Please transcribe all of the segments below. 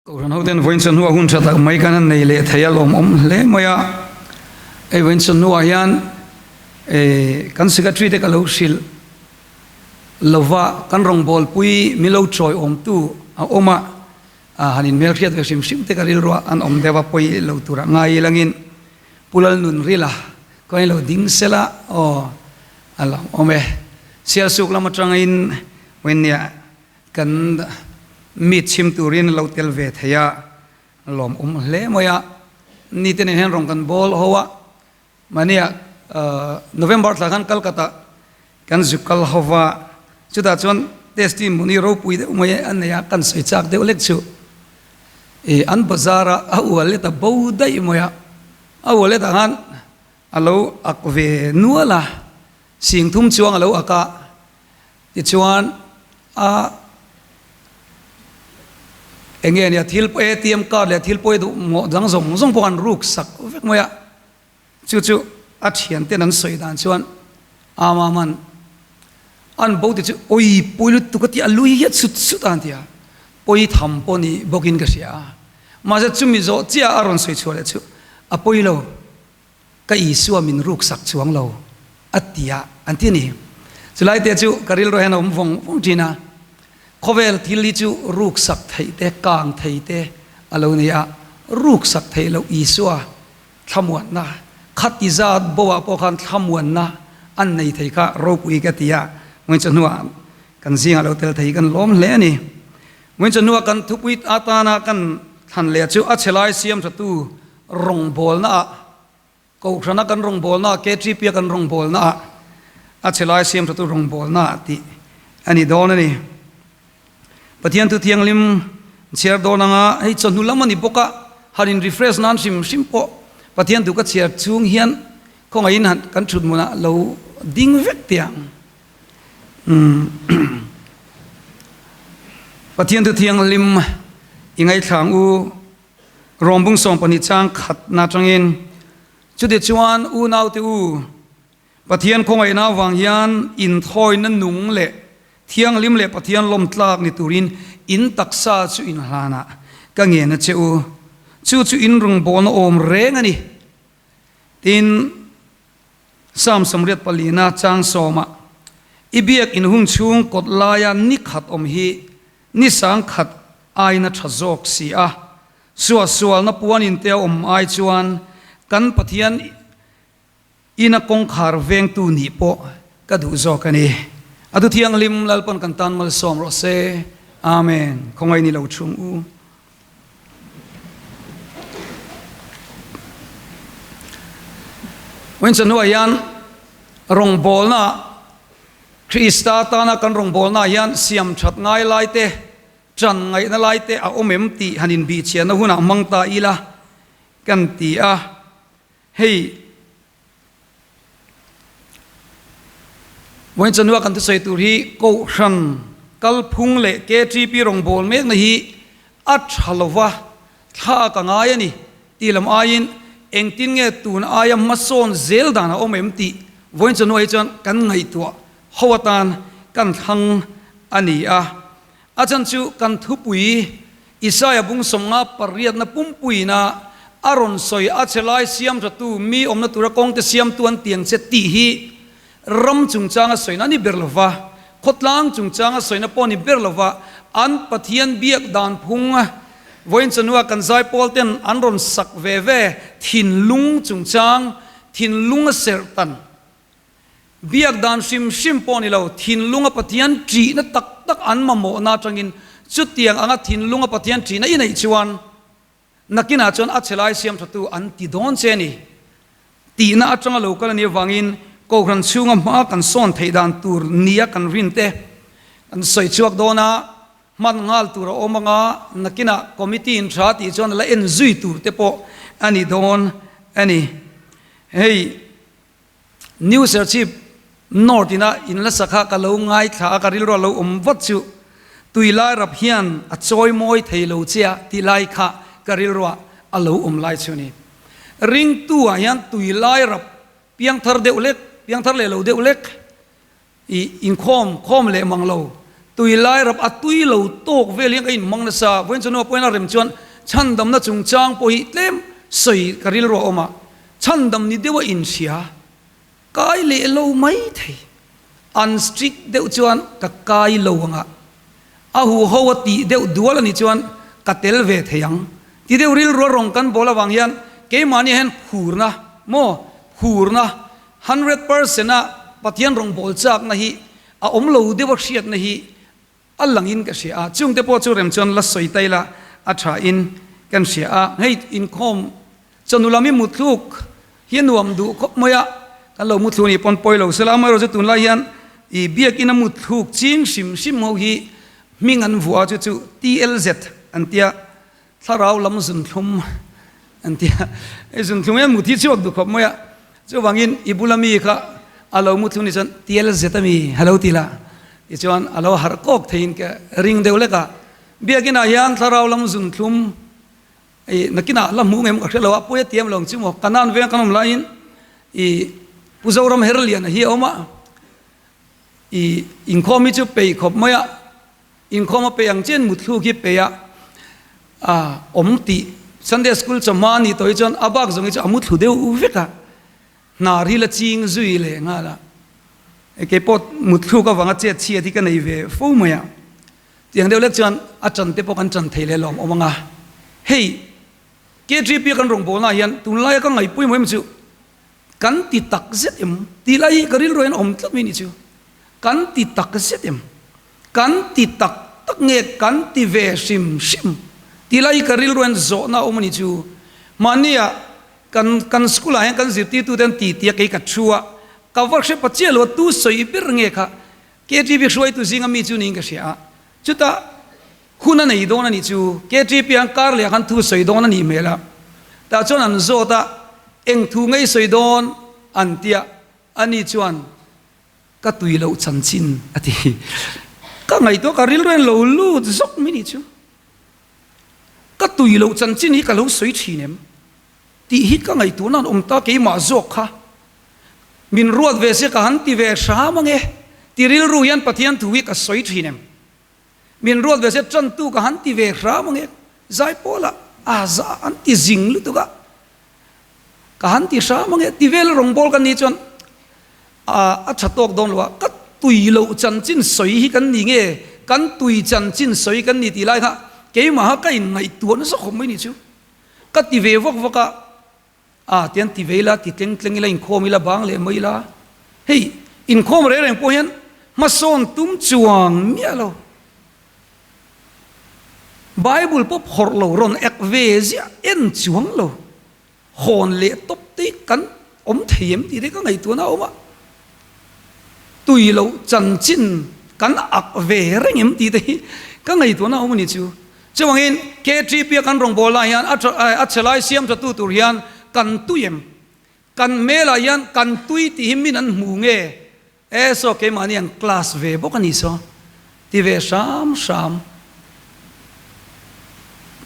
Kohhran hoten vawiin chawhnuah hun tha tak mai kan han nei leh thei a lawmawm hle mai a. Hei vawiin chawhnuah hian kan secretary te ka lo hrilh lova kan rawngbawlpui min lo chawiawmtu a awm a, han inhmelhriat ve hrim hrim te ka rilruah an awm deuh a pawi lo turah ngai ilangin Pu Lalnunrila kawng hi lo ding sela aw a lawmawm e. Sialsuk lam atangin vawiin nia Kan meet chhim turin lo tel ve thei a, lawmawm hle mai a. Nite nen hian rawn kan bawl ho a, mahnia November thla khan Calcutta kan zu kal ho va, chutah chuan testimony ropui deuh mai a nei a, kan sawi chak deuh lek chu i an bazar a a ual let a bo daih mai a, a ual letah khan a lo ak ve nual a, sing thum chuang a lo ak a. Tichuan a eng nge nia thil ATM card leh thil pawi duh mawh dang zawng zawng pawh an ruk sak vek mai a, chu chu a thian ten an sawi dan chuan Amaman an bo ti chu awi pawi lutuk a ti a lui hiat sut sut a an ti a, pawi tham pawh ni bawkin ka hria a, mahse chumi zawh chiah a rawn sawi chhuah leh chu a pawi lo. Ka Isua min ruk sak chuang lo a ti a, an ti a ni. Chulai te chu ka rilru hian a awm vawng vawng thin a, khawvel thil hi chu ruk sak theih te, kang thei te a lo ni a, ruk sak theih loh Isua thlamuanna, khati zat bo ah pawh khan thlamuanna an nei thei kha ropui ka ti a, Ngawin chawhnuah kan zingah lo tel thei kan lawm hle a ni. Ngawin chawhnuah kan thupui atana kan thlan leh chu a chhe lai siam thatu Rawngbawlna ah, Kohhrana kan rawngbawlna ah, KTP a kan rawngbawlna ah, a chhe lai siam thatu rawngbawlna ah tih a ni dawn a ni. Pathian thu thianghlim chhiar dawn anga hei chawhnu lam a ni bawk a, han in refresh nan hrim hrim pawh Pathian thu ka chhiar chung hian khawngaihin han kan thut hmunah lo ding vek teh ang. Pathian thu thianghlim i ngaithlang u. Rawmbung 12 chang khatna atangin, Chutichuan unaute u, Pathian khawngaihna avang hian inthawina nung leh thianghlim leh Pathian lawmtlak ni turin in taksa chu inhlanah ka ngen a che u. Chu chu in rawngbawlna awm reng a ni. Tin, Psalm 84 chang sawmah, I biak inhung chhung kawt laia ni khat awm hi Ni sangkhat aiin a tha zawk si a, suahsualna puanin te a awm ai chuan kan Pathian ina kawngkhar vengtu nih pawh ka duh zawk a ni. A du thianghlim Lalpan kan tan malsawm rawh se. Amen. Khawngaih ni lo chhung u. Vawiin hnuah hian rawngbawlna Krista tana kan rawngbawlnaah hian siam that ngai lai te, ṭan ngaihna lai te a awm em tih han inbihchhiahna hunah hmang ta ila kan ti a. Hei vawiin chanua kan thusawi tur hi Kohhran kalphung leh KTP rawngbâwl mekna hi a ṭha lova thla ka ngai a ni Tih lam aiin engtin nge tun aia hmasawn zel dan a awm em tih vawiin chawhnuah hi chuan kan ngaihtuah ho atan kan thlang a ni a. A chan chu kan thupui Isaia bung 58 na pumpuiina a rawn sawi a che lai siam thatu mi awmna tura kawngte siamtu an tiang che tih hi ram chungchanga sawina a ni ber lova, khawtlang chungchanga sawina pawh a ni ber lova, an Pathian biak dan phung vawiin chawhnua kan zaipawl ten an rawn sak ve ve thinlung chungchang, thinlung a serh tan biak dan hrim hrim pawh a ni lo, thinlunga Pathian ṭihna tak tak an mamawhna atangin chutiang anga thinlunga Pathian ṭihna i neih chuan Nakinah chuan a chhe lai siam thatu an ti dawn che a ni. Tihna atanga lo kal a nih avangin Kohhran chhunga hma kan sawn theih dan tur nia kan rin te kan sawi chhuak dawn a, hman nghal tur a awm anga nakinah committee in tha tih chuan a la en zui tur te pawh a ni dawn a ni. Hei New Serchhip North ina in la sakha ka lo ngaithla a, ka rilru a lo awm vat chu tui lai rap hian a chawi mawi thei lo che a tih lai kha ka rilru ah a lo awm lai chu a ni. Ringtu ah hian tui lai rap piangthar deuh lek, piangthar leh lo deuh lek i inkhawm khawm leh mang lo. Tui lai rap a tui lo tawk vel hian ka inhmang nasa. Vawiin chu nuah pawhin a rem chuan chhandamna chungchang pawh hi tlem sawi ka rilru a awm a, chhandam ni deuha inhria kai leh lo mai thei. An strict deuh chuan ka kai lo ang a, a huho a tih deuh dual a nih chuan ka tel ve thei ang. Ti deuh rilru a rawng kan bawl avang hian keimahni hian phurna maw phurna 100% a Pathian rawngbâwl châkna hi a awm lo deuh a hriatna hi a langin ka hria a, chungte pawh chu rem chuan la sawi ta ila a thain kan hria a, hei inkhawm chawhnu lam hi muthluk hi a nuam duh khawp mai a, kan lo muthluk nih pawn pawi lo sela, amaherawh chu tunlai hian ih biakina muthluk ching hrim hrim ho hi hming an vuah a chu chu TLZ an tia. Thlarau lam zunthlum an ti a, hei zunthlum hian mut hi chhuak duh khawp mai a, chuvangin i bula mi kha a lo muthlum ni chuan tial zet a mi a lo ti la, tichuan a lo harh kawk theiin ka ring deuh lek a, biakinah hian thlarau lam zunthlum i nakinah la hmuh ngem ka hre lo a, pawi a tiam lo ang chu maw, Kanan veng kan awm laiin i Pu Zoram Herliana hi a awm a, i inkhawm hi chu peih khawp mai a. Inkhawm a peih ang chian muthluk hi peih a a awm tih Sunday school chawhma a nih tawh hi chuan a bak zawng hi chu a muthlu deuh vek a, hnar hi la ching zui leh nghal a, keipawh muthluk avanga chet chhiat hi ka nei ve fo mai a, tiang deuh lek chuan a chan te pawh kan chan thei leh lawm awm ang a, hei KTP a kan rawngbawlna ah hian tunlaia ka ngaihpui maw em chu Kan ti tak zet em? Tih lai hi ka rilru hian awm tlat mai ni chu. Kan ti tak zet em? Kan ti tak tak nge kan ti ve hrim hrim? Tih lai hi ka rilru hian zawhna a awm a ni chu. Mahnia kan kan school ah hian kan zirtirtute an ti tia kei ka thu a, ka va hre pa chiah lo a, tu sawi ber nge kha KTP hruaitu zinga mi chu niin ka hria a. Chutah Hun a nei dawn a nih chu. KTP an kar leh ah khan thu sawi dawn a nih hmel a. Tah chuan an zawt a, eng thu ngei sawi dawn an tia, ani chuan ka tui loh chanchin a ti. Ka ngaihtuah ka rilru hian lo lut zawk mai nih chu. Ka tui loh chanchin hi ka lo sawi thin em tih hi ka ngaihtuahna an awm ta keimah zawk kha. Min ruat ve se ka han ti ve hram ange ti rilru hian Pathian thu hi ka sawi thin em. Min ruat ve se tantu ka han ti ve hram ange, Zaipawl ah a za an ti zing lutuk a, ka han ti hram ange ti vel rawngbâwl ka nih chuan a tha tawk dawn lo a, ka tui loh chanchin sawi hi kan ni nge, kan tui chanchin sawi kan ni tih lai kha keimaha ka inngaihtuah nasa khawp mai nih chu, ka ti ve vak vak a. A tian ti ve ila, ti tleng tleng ila, inkhawm ila, bang leh mai ila. Hei, inkhawm reng reng pawh hian hmasawn tum chuang miah lo. Bible pawh phawrh lo, rawn ek ve ziah en chuang lo. Hawn leh tawp te kan awm thei em tih te ka ngaihtuahna a awm a. Tui loh chanchin kan ak ve reng em tih te hi ka ngaihtuahna a awm a ni chu. Chuvangin KTP a kan rawngbâwl lai hian a chhe lai siam ṭhatu tur hian kan tui em? Kan hmelah hian kan tui tih hi min an hmu nge? E saw keimahni an class ve bawk a ni saw ti ve hram hram.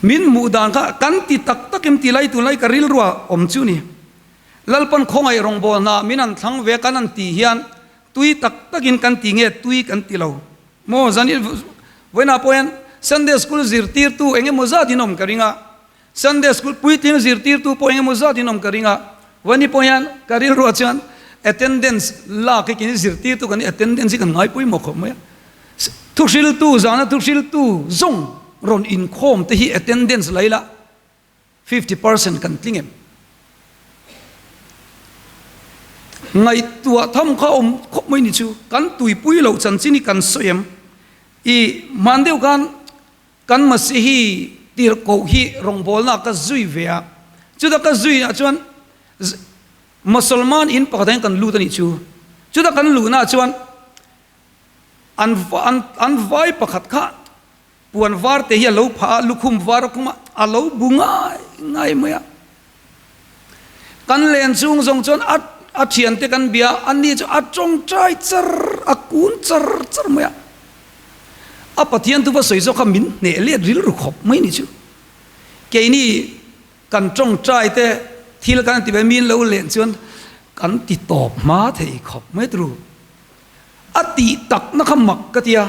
Min hmuh dan kha kan ti tak tak em tih lai tunlai ka rilruah awm chu ni. Lalpan khawngaih rawngbâwl hna min an thlang ve kan an tih hian tui tak takin kan ti nge tui kan ti lo. Maw zan in vawiinah pawh hian Sunday school zirtirtu eng emaw zat in awm ka ring a, Sunday school puitling zirtirtu pawh eng emaw zat in awm ka ring a, vawiini pawh hian ka rilruah chuan attendance lak hi kini zirtirtu kan attendance hi kan ngai pawimawh khawp mai a, thuhriltu zana thuhriltu zawng rawn inkhawm te hi attendance la ila. 50% kan tling em? Ngaihtuah tham kha awm khawp mai ni chu. Kan tuipui loh chanchin hi kan sawi em? I hman deuh khan kan Masihi tirhkoh hi rawngbawlna ka zui ve a, chuta ka zui ah chuan Mosolman in pakhat ah hian kan lut a nih chu. Chuta kan luhna ah chuan an an vai pakhat kha Puan var te hi a lo phah a, lukhum var a khum a, a lo bu ngai ngai mai a. Kan len chung zawng chuan a a thiante kan bia a, ani chu a tawngtai char, a kun char char mai a. A Pathian thu va sawi zawk kha min hneh let rilru khawp mai ni chu. Keini kan tawngtai te thil kan ti ve min lo len chuan kan ti tawp hma thei khawp mai turu. A tih takna kha mak ka ti a.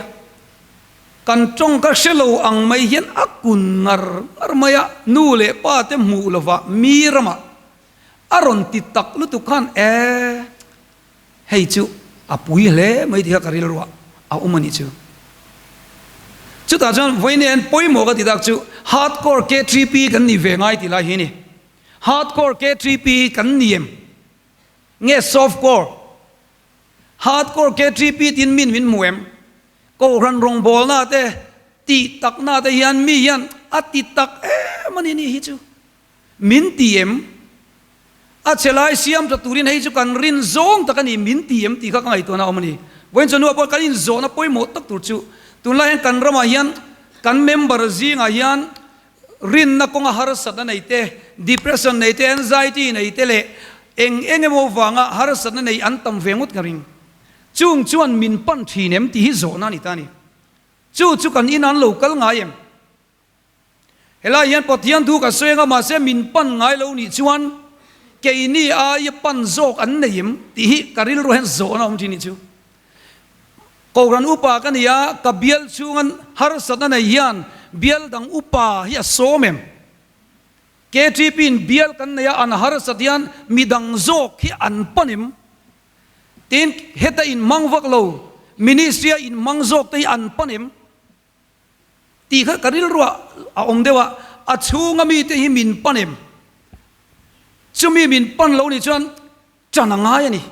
Kan tawng ka hre lo ang mai hian a kun ngar ngar mai a, nu leh pa te hmuh lovah mi ramah a rawn ti tak lutuk khan e, hei chu a pui hle mai tih kha ka rilruah a awm a nih chu. Chutah chuan vawiin pawimawh ka ti tak chu hardcore KTP kan nih ve ngai tih lai hi a ni. Hardcore KTP kan ni em? Nge softcore? Hardcore KTP tiin min min hmu em? Kohhran rawngbawlna te tih takna te hian mi hian a ti tak em a ni ni hi chu min ti em? A che lai siam tha turin hei chu kan rin zawng tak a ni min ti em tih kha ka ngaihtuahna a awm a ni. Vawiin chawhnuah pawh kan inzawhna pawimawh tak tur chu tunlai hian kan ramah hian kan member zingah hian rinna kawnga harsatna nei te, depression nei te, anxiety nei te leh eng eng emaw vanga harsatna nei an tam ve ngawt ka ring. Chung chuan min pan thin em tih hi zawhna a ni ta a ni. Chu chu kan in an lo kal ngai em? Helai hian Pathian thu ka sawi anga mahse min pan ngai lo nih chuan keini aia pan zawk an nei em tih hi ka rilru hian zawhna a awm thin nih chu. Kohhran upa ka ni a, ka bial chhunga harsatna nei hian bial dang upa hi a sawm em? KTP in bial kan nei a, an harsat hian midang zawk hi an pan em? Tin, heta inhmang vak lo, ministry a inhmang zawk te hi an pan em? Tih kha ka rilruah a awm deuh a, a chhunga mite hi min pan em? Chumi min pan lo nih chuan ṭan a ngai a ni.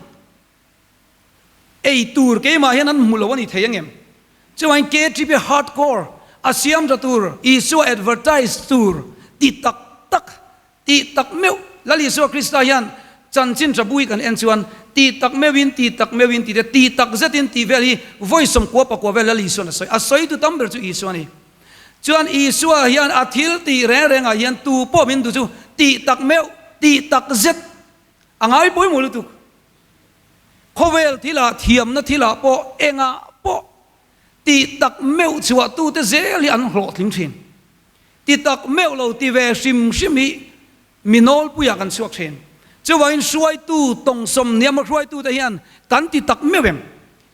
Ei tur keimah hian an hmu lo a ni thei angem? Chuan KTP hardcore a siam tha tur, Isua advertise tur ti tak tak, ti tak meuh Lal Isua Krista hian chanchin tha bu hi kan en chuan ti tak meuhin, ti tak meuhin tih te, ti tak zetin tih vel hi vawi sawmkua pakua vel Lal Isua'n a sawi. A sawitu tam ber chu Isua a ni. Chuan Isua hian a thil tih reng rengah hian tu pawh min duh chu ti tak meuh, ti tak zet a ngai pawimawh lutuk. Khawvel thilah thiamna thilah pawh engah pawh tih tak meuh chhuahtute zel hi an hlawhtling thin. Ti tak meuh lo ti ve hrim hrim hi mi nawlpuiah kan chhuak thin. Chuvangin hruaitu tawngsawm hniama hruaitute hian kan ti tak meuh em?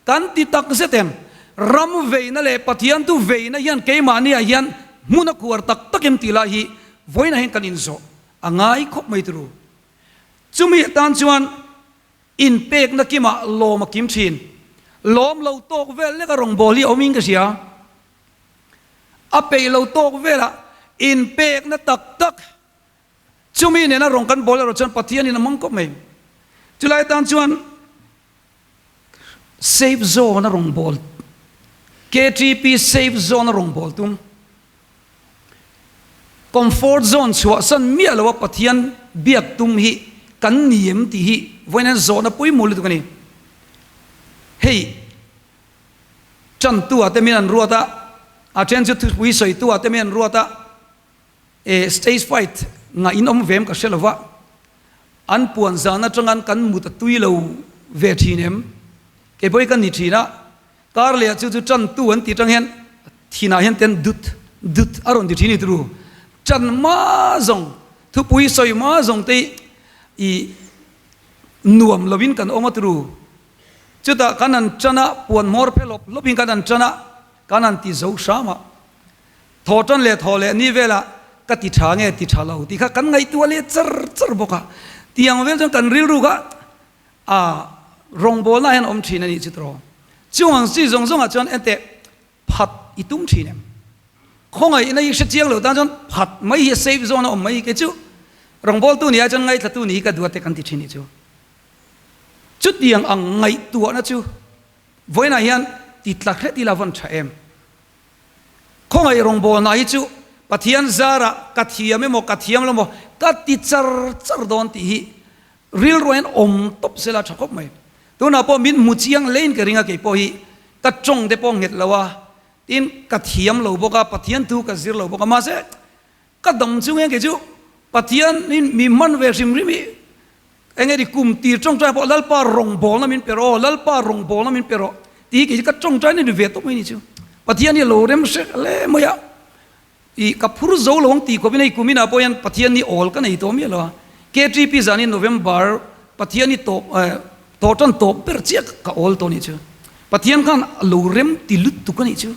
Kan ti tak zet em? Ram veina leh Pathian tu veina hian keimahniah hian hmun a khuar tak tak em tih lai hi vawiinah hian kan inzawh a ngai khawp mai turu. Chumi atan chuan inpekna kimah lawm a kim thin. Lawm lo tawk vel lek a rawngbâwl hi a awmin ka hria. A peih lo tawk velah inpekna tak tak chumi nena rawng kan bawl erawh chuan Pathianin a hmang khawp mai. Chulai atan chuan safe zone a rawngbâwl, KTP safe zone a rawngbâwl tum. Comfort zone chhuahsan miah loa Pathian biak tum hi kan ni em tih hi vawiin hian zawhna pawimawh lutuk a ni. Hei tantu ah te min an ruat a, a then chu thupui sawitu ah te min an ruat a, e stage fight ngah in awm ve em ka hre lo va, an puan zan atang an kan mut a tui lo ve thin em? Kei pawh hi ka ni thin a, Kar leh ah chu chu tantu an tih tang hian thinah hian ten dut dut a rawn ti thin i turu. Tan ma zawng, thupui sawi ma zawng te i nuam lovin kan awm a turu. Chutah kan han tan a, puan hmawr phe lawp lawpin kan han tan a, kan han ti zo hram a. Thaw tan leh thaw leh ni velah ka ti tha nge ti tha lo tih kha kan ngaihtuah leh char char bawk a. Tiang vel chuan kan rilru kha A rawngbawlna hian awm thin a nih chu tawh. Chung ang chi zawng zawngah chuan enteh phat i tum thin em? Khawngaihna hi hre chiang lo tan chuan phat mai hi a safe zone a awm mai hi kei chu rawngbawltu ni ai chuan ngaithlatu ni hi ka duat te kan ti thin nih chu. Chutiang ang ngaihtuahna chu vawiinah hian ti tla hret ila vawn tha em? Khawngaih rawngbawlna hi chu Pathian zarah ka thiam emaw ka thiam lo maw ka ti char char dawn tih hi Rilru hian awm tawp sela tha khawp mai. Tunah pawh min hmu chiang hlein ka ring a, kei pawh hi ka tawng te pawh nghet lo a, tin ka thiam lo bawk a, Pathian thu ka zir lo bawk a, mahse ka dam chung hian kei chu Pathian in mi hman ve hrim hrim hi eng nge ni kum tir tawngtai pawh Lalpa rawngbawlna min pe rawh aw, Lalpa rawngbawlna min pe rawh tih hi kei chu ka tawngtai na ni ve tawp mai ni chu. Pathian hi a lo rem hrek hle mai a. I ka phur zo lo ang tih khawpin hei kum inah pawh hian Pathian hi awl ka nei tawh miah lo a. KTP zan hi November Pathian hi tawp eh tawh tan tawp ber chiah ka awl tawh nih chu. Pathian khan a lo rem ti lut tuk a nih chu.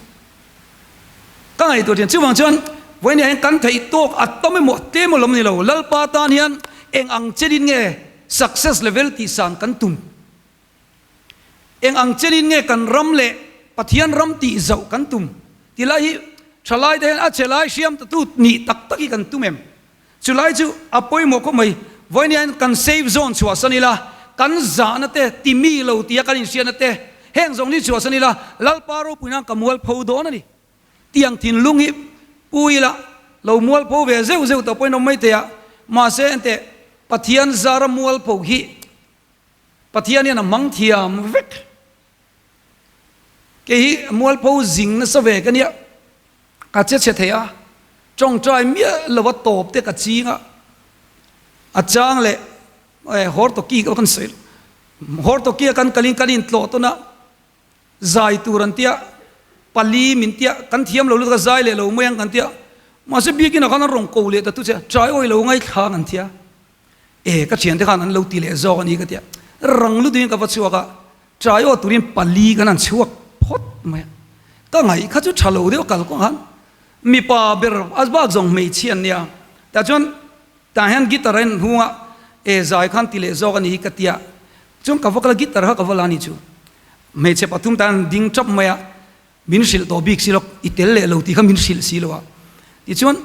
Ka ngaihtuah thin. Chuvang chuan vawiin hian kan theih tawk a tam emaw tlem emaw lam ni lo. Lalpa tan hian eng ang chenin nge success level tih san kan tum? Eng ang chenin nge kan ram leh Pathian ram tih zauh kan tum? Ti lai hi thalai te hian a che lai hriam ta tu nih tak tak hi kan tum em? Chulai chu a pawimawh khawp mai. Vawiin hian kan safe zone chhuahsan ila, kan zahna te, ti mi lo tia kan inhriatna te, heng zawng hi chhuahsan ila, Lalpa ropui nan ka mualpho dawn a ni. Tiang thinlung hi pu ila, lo mualpho ve zeuh zeuh tawh pawhin awm mai thei a, mahse enteh Pathian zara mualpho hi Pathian hian a hmang thiam vek. Kei hi mualpho zing nasa ve ka nia, ka che chhe thei a, tawngtai miah lo a tawp te ka ching a, a chang leh Hortoki ka kan sawi lo, Hortoki a kan kalin kan intlawh tawn a, zai tur an tia, pali min tia, kan thiam lo lutuk a zai leh lo mai ang kan tia, mahse biakin ah khan an rawn ko leh ta tu che, trai awi lo ngaithlang an tia. E, ka thiante khan an lo ti leh zawk a ni ka tia. Rang lutuin ka va chhuak a, trai aw turin pali kan han chhuak phawt mai a. Ka ngaih kha chu tha lo deuh kal kawng khan mipa ber a bak zawng hmeichhia an nia. Tah chuan tah hian guitar a en hnung a, e zai khan ti leh zawk a ni ka tia. Chuan ka va kal a, guitar kha ka va la a ni chu. Hmeichhe pathum tan an ding tap mai a. Min hrilh tawh bik si lo, i tel leh lo tih kha min hrilh si lo a. Tichuan,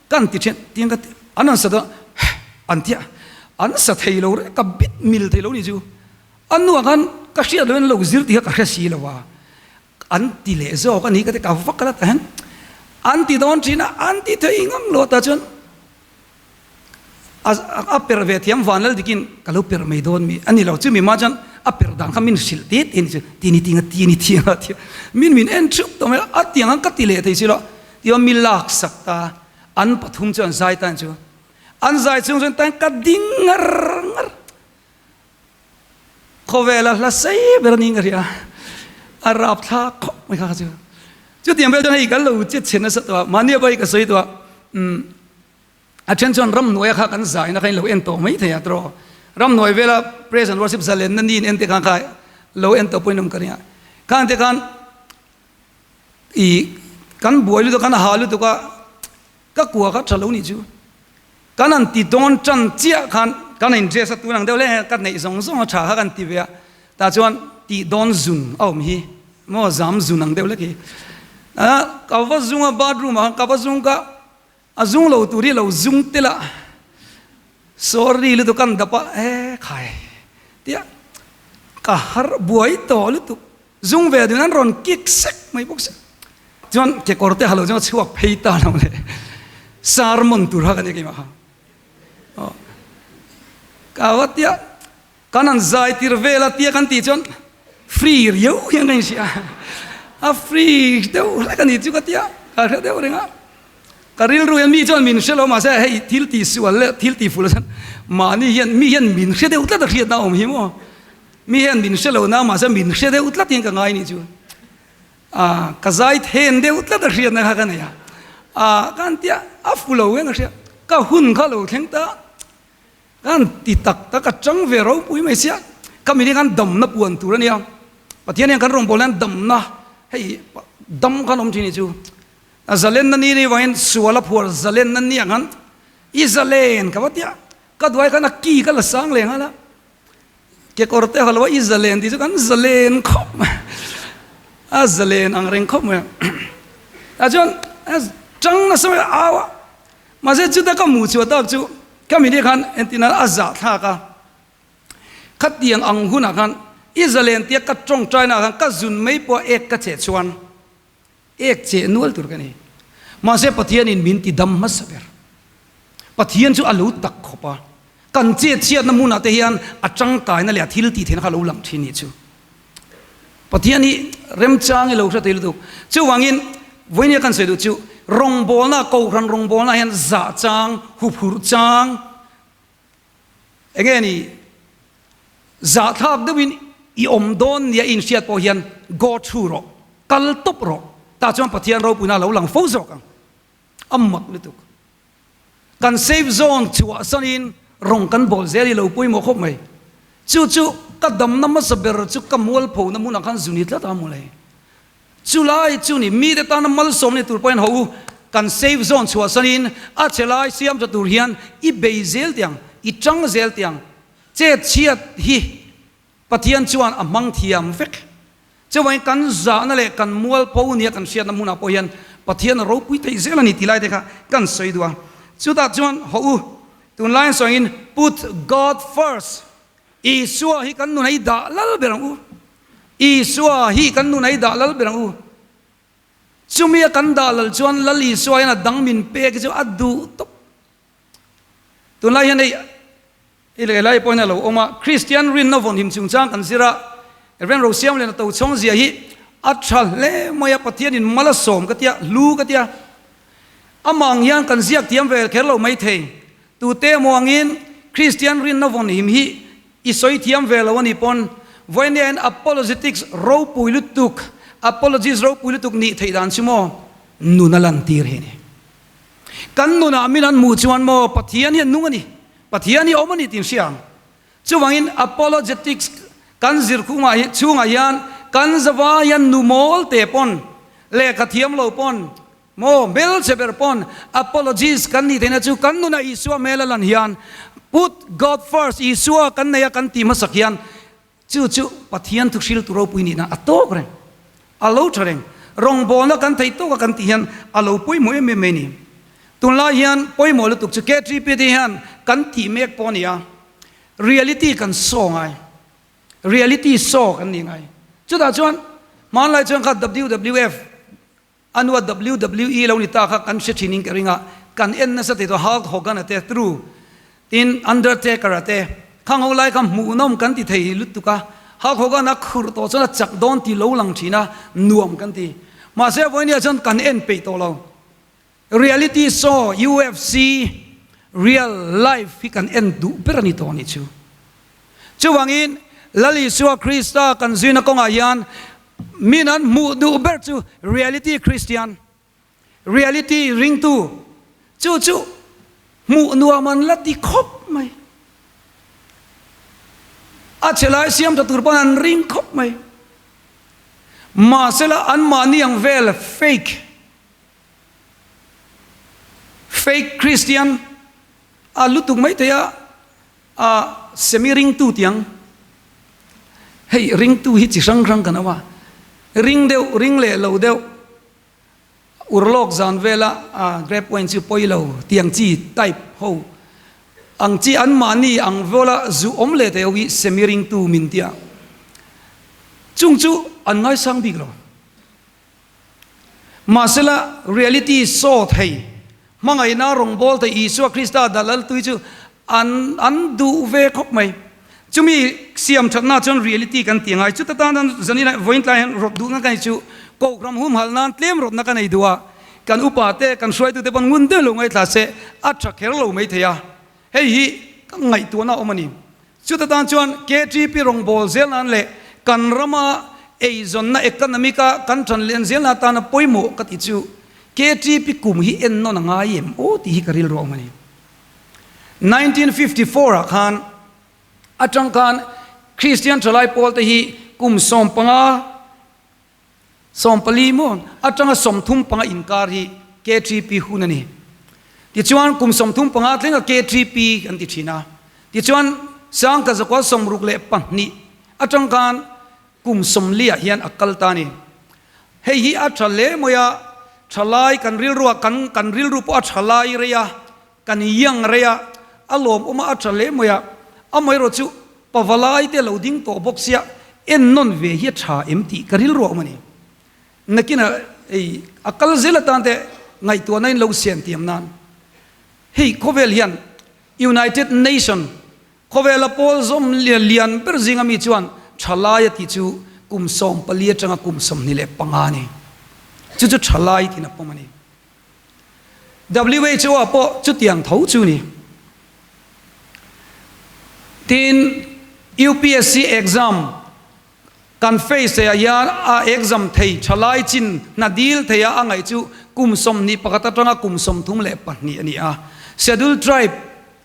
ka an ti ṭhian, tiang ka ti, an an sa dawn a, an ti a, an sa thei lo reng, ka bit mil thei lo ni chu. A nuah khan ka hriat loin lo zir tih kha ka hre si lo a, an ti leh zawk a ni ka ti, ka vak la ta hian an ti dawn ṭhin a, an ti thei ngang lo tah chuan A perh ve thiam van lal dikin ka lo perh mai dawn mi a ni lo. Chumi hma chuan a perh dan kha min hrilh te te a ni chu. Ti ni tinga ti ni thiang a tia. Min min en thup tawh mai a, a tiang ang ka ti leh thei si lo. Tichuan mi lak sak ta, an pathum chu an zai ta chu. An zai chung chuan tan ka ding ngar ngar. Khawvela hla sei ber a ni ka hria. A rapthlak khawp mai kha kha chu. Chutiang vel chuan hei kan lo che chhe nasa tawh a, mahni a pawh hei ka sawi tawh a, umm. A then chuan ramhnuaia kha kan zaina kha in lo en tawh mai thei a tiraw? Ramhnuai vela praise and worship zalenna ni in en te khan kha lo en tawh pawhin awm ka ring a. Khang te khan i kan buai lutuk a, kan ha lutuk a, ka kua kha tha lo nih chu. Kan han ti dawn tan chiah khan kan in dress a tun ang deuh hle ka neih zawng zawng a tha kha kan ti ve a. Tah chuan tih dawn zun a awm hi maw zam zun ang deuh hlek hi. Ka va zung a bathroom ah khan ka va zung ka A zung lo tur hi lo zung tel a, sorry lutuk an dap a, e khai tia ka har buai tawh lutuk, zung ve dun an rawn kick sek mai bawk sia, chuan kekawr te ha lo chuan a chhuak phei ta lo le, sermon tur kha ka nia keimah kha, aw ka va tia Kan han zai tir vel a tia kan tih chuan free riau hian ka inhria a, a free deuh hlek a ni chu ka tia, ka hre deuh reng a. Ka rilru hian mi chuan min hre lo mahse hei thil tih sual leh thil tih fuh lo chuan mahni hian mi hian min hre deuh tlat a hriatna a awm hi maw. Mi hian min hre lo na mahse min hre deuh tlat hian ka ngai nih chu. A ka zai then deuh tlat a hriatna kha ka nei a, a ka han tia a fu lo hian ka hria, ka hun kha lo thleng ta. Kan ti tak tak a chang ve ropui mai sia, ka mini khan damna puan tur a nia, Pathian hian kan rawngbâwl hian damna hei dam khan awm thin hi chu a zalenna ni ni vangin sual a phuar zalenna ni ang khan i zalen ka va tia, ka duai khan a ki ka la sang leh nghal a, kekawr te ha lo a i zalen tih chu kan zalen khawp mai, a zalen ang reng khawp mai a, tah chuan chang nasa mai a au a. Mahse chuta ka hmuh chhuah tak chu ka mini khan entin a zah thlak a, khatiang ang hunah khan i zalen tia ka tawngtaina ah khan ka zun mai pawh ek ka cheh chuan ek cheh nual tur ka ni. Mahse Pathianin min ti dam hmasa ber. Pathian chu a lo tak khawp a, kan chet chhiatna hmunah te hian a tangkaina leh a thil tih theihna kha a lo lang thin nih chu. Pathian hi remchang i lo hre thei lutuk. Chuvangin vawinia kan sawi duh chu rawngbawlna, kohhran rawngbawlna hian zah chang, huphurh chang, enge ni zahthlak deuhin i awm dawn nia i inhriat pawh hian go through rawh, kal tawp rawh, tah chuan Pathian ropuina a lo lang fo zawk ang. A mak lutuk. Kan safe zone chhuah sanin rawng kan bawl zel hi lo pawimawh khawp mai. Chu chu ka damna hmasa ber chu ka mualphona hmunah khan zuni tlat a mawle. Chulai chu ni mite tana malsawm ni tur pawhin ho u, kan safe zone chhuahsanin a che lai siam tha tur hian i bei zel tiang, i tang zel tiang. Chet chhiat hi Pathian chuan a hmang thiam vek. Chuvangin kan zahna leh kan mualpho nia kan hriatna hmunah pawh hian Pathian a ropui theih zel a ni tih lai te kha kan sawi duh a. Chutah chuan hawh u, tunlaiin sawiin put God first, Isua hi kan nunah i dah lal ber ang u. Isua hi kan nunah i dah lal ber ang u. Chumia kan dah lal chuan Lal Isua hian a dang min pek hi chu a duh tawp. Tunlai hian hei i leh lai pawhin a lo awm a, Kristian rinna vawnhim chungchang kan zir a, Rev. Rosiamliana Tochhawng zia hi a tha hle mai a, Pathianin mal a sawm ka tia, hlu ka tia. Amah ang hian kan ziak thiam ve kher lo mai thei. Tute emaw angin Kristian rinna vawnhim hi i sawi thiam ve lo a nih pawn vawinia in apologetics ropui lutuk, apologies ropui lutuk nih theih dan chu maw nun a lantir hi a ni. Kan nunah min an hmuh chuan maw Pathian hi a nung a ni, Pathian hi a awm a ni tih an hria ang. Chuvangin apologetics kan zir khungah hi chhungah hian kan zava hian nu mawl te pawn, lehkha thiam lo pawn, maw hmelchhe ber pawn apologies kan nih theihna chu kan nunah Isua hmel a lan hian put God first, Isua kan nei a kan tih hmasak hian Chu chu Pathian thu hriltu ropui nihna a tawk reng, a lo tha reng. Rawngbawlna kan theih tawka kan tih hian a lo pawimawh em em mai a ni. Tunlai hian pawimawh lutuk chu KTP te hian kan tih mek pawh a ni a, reality kan saw ngai, reality saw kan nih ngai. Chutah chuan hmanlai chuan kha WWF, A nua WWE lo ni ta kha kan hre thin in ka ring a, kan en nasa thei tawh Hulk Hogan a te, True, tin Undertaker a te, khang ho lai kha hmuhnawm kan ti thei lutuk a, Hulk Hogan a khurh tawh chuan a chak dawn ti lo lang thin a, nuam kan ti. Mahse vawinia chuan kan en peih tawh lo. Reality show UFC real life hi kan en duh ber a ni tawh a nih chu. Chuvangin Lal Isua Krista kan zuina kawngah hian min an hmuh duh ber chu reality Christian, reality ringtu, chu chu hmuh nuam an la ti khawp mai. A che lai siam tha tur pawn an ring khawp mai. Mahsela anmahni ang vel fake, fake Christian a lutuk mai thei a, A semi ringtu tiang hei ringtu hi chi hrang hrang kan awm a, ring deuh ring leh lo deuh urlawk zan vela grape wine chu pawi lo tiang chi type ho ang chi an mahni ang vawla zu awm leh thei ho hi semi ringtu min tia chung chu an ngaisang bik lo. Mahsela, reality show thei, hmangaihna rawngbâwl thei Isua Krista dah laltui chu an an duh ve khawp mai. Chumi siam thatna chuan reality kan ti ngai. Chuta tan chuan zanin vawiin tlai hian rawt duhna ka nei chu Kohhram humhalh nan tlem rawtna ka nei duh a, kan upa te, kan hruaitute pawn ngun deuh lo ngaithla se a tha kher lo mai thei a. Hei hi ka ngaihtuahna a awm a ni. Chuta tan chuan KTP rawngbâwl zel nan leh kan rama eizawnna economic a kan ṭan len zelna atana pawimawh ka ti chu KTP kum hi ennawn a ngai em aw tih hi ka rilru a awm a ni. 1954 ah khan aṭang khan Kristian ṭhalai pawlte hi kum 15, 14 maw atanga 35 inkar hi KTP hun a ni. Tichuan kum 35 thlenga KTP kan ti thin a. Tichuan Sangka zakua 62 atang khan kum 40 ah hian a kal ta a ni. Hei hi a tha hle mai a, thalai kan rilruah kan kan rilru pawh a thalai rei a, Kan iang rei a, a lawmawm a, a tha hle mai a, amaherawh chu pavalai te lo ding tawh bawk sia ennawn ve hi a tha em tih ka rilru a awm a ni. Nakinah hei a kal zel atan te ngaihtuahna in lo siam tiam nan hei khawvel hian United Nation khawvela pawl zawm lian ber zinga mi chuan thalai a tih chu kum 14 atanga kum 25 a ni. Chu chu thalai tiin a pawm a ni. WHO ah pawh chutiang tho chu ni. Tin, UPSC exam kan face theiah hian a exam thei thalai chin hna dil theia a ngaih chu kum 21 atanga kum 32 a ni a. Schedule Tribe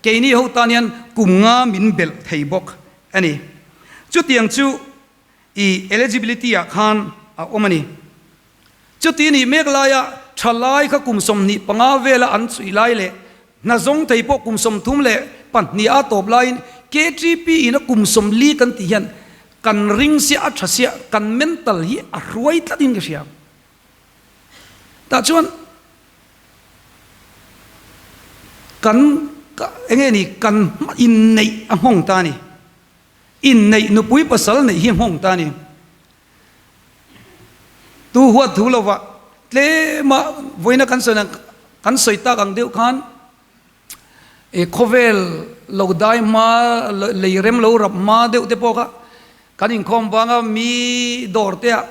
keini ho tan hian kum nga min belh thei bawk a ni. Chutiang chu i eligibility ah khan a awm a ni. Chuti nih mek laia thalai kha kum 25 vela an chhui lai leh hna zawng thei pawh kum 32 a tawp laiin KTP in a kum 40 kan tih hian kan ring sia a tha sia kan mental hi a hruai tlat in ka hria. Tah chuan kan enge ni kan inneih a nghawng ta a ni. Inneih nupui pasal neih hi a nghawng ta a ni. Tu huat thu lova tlema vawiina kan sawi kan sawi tak ang deuh khan e khawvel lo dai hma lei rem lo rap hma deuh te pawh kha kan inkhawm vanga mi dawr te ah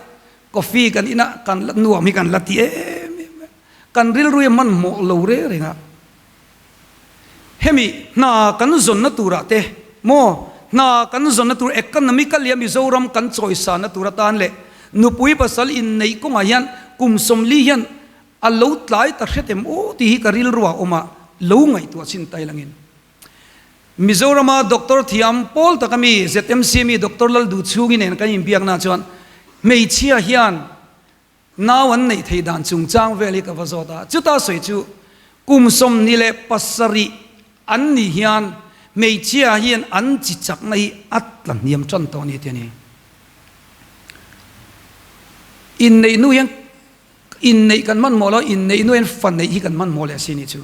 coffee kan in a kan la nuam hi kan la ti em em a kan rilru hi a hmanhmawh lo reng reng a. Hemi hna kan zawnna turah te maw hna kan zawnna tur economically a Mizoram kan chawisanna tur atan leh nupui pasal inneih kawngah hian kum 40 hian a lo tlai ta hret em aw tih hi ka rilru ah awm a, lo ngaihtuah chin tai langin. Mizorama doctor thiam pawl taka mi ZMC mi Doctor Lalduhchhungi nen kan inbiakna chuan hmeichhia hian Nau an neih theih dan chungchang vel hi ka va zawt a, chuta sawi chu kum 27 an nih hian hmeichhia hian an chi chakna hi a tla hniam tan tawh a ni tih a ni. Inneih hnu hian inneih kan hmanhmawh lo, inneih hnu hian fa neih hi kan hmanhmawh leh a si a ni chu.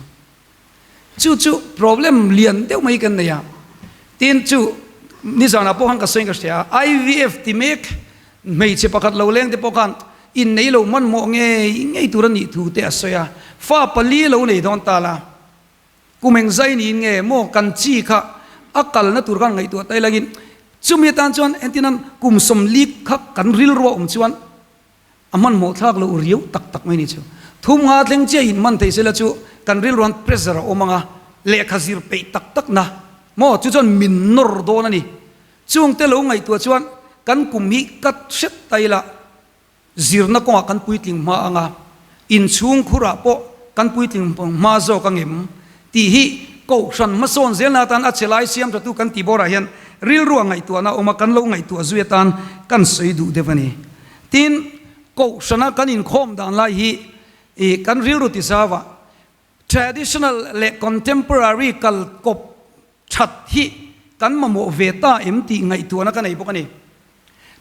Chu chu problem lian deuh mai kan nei a, tin chu nizanah pawh khan ka sawi ka hria a, IVF ti mek hmeichhe pakhat lo leng te pawh khan innei lo hmanhmawh ngei ngei tur a nih thu te a sawi a, fa pali lo nei dawn ta la, kum eng zai niin nge maw kan chi kha a kalna tur khan ngaihtuah ta ilangin chumi atan chuan entirnan kum 40 kha kan rilru a awm chuan A hmanhmawh thlak loh riau tak tak mai ni chu. Thum nga thleng chiah in hman thei sela chu kan rilruan pressure a awm ang a, lehkha zir peih tak tak na maw chu chuan min nawr dawn a ni. Chungte lo ngaihtuah chuan kan kum hi cut hret ta ila zirna kawngah kan puitling hma ang a, inchhung khurah pawh kan puitling hma zawk ang em tih hi Kohhran hmasawn zelna atan a che lai siam thatu kan tih bawrah hian rilrua ngaihtuahna a awm a, kan lo ngaihtuah zui atan kan sawi duh deuh a ni. Tin, Kohhrana kan inkhawm dan lai hi i kan rilru ti zauah traditional leh contemporary kal kawp that hi kan mamawh ve ta em tih ngaihtuahna ka nei bawk a ni.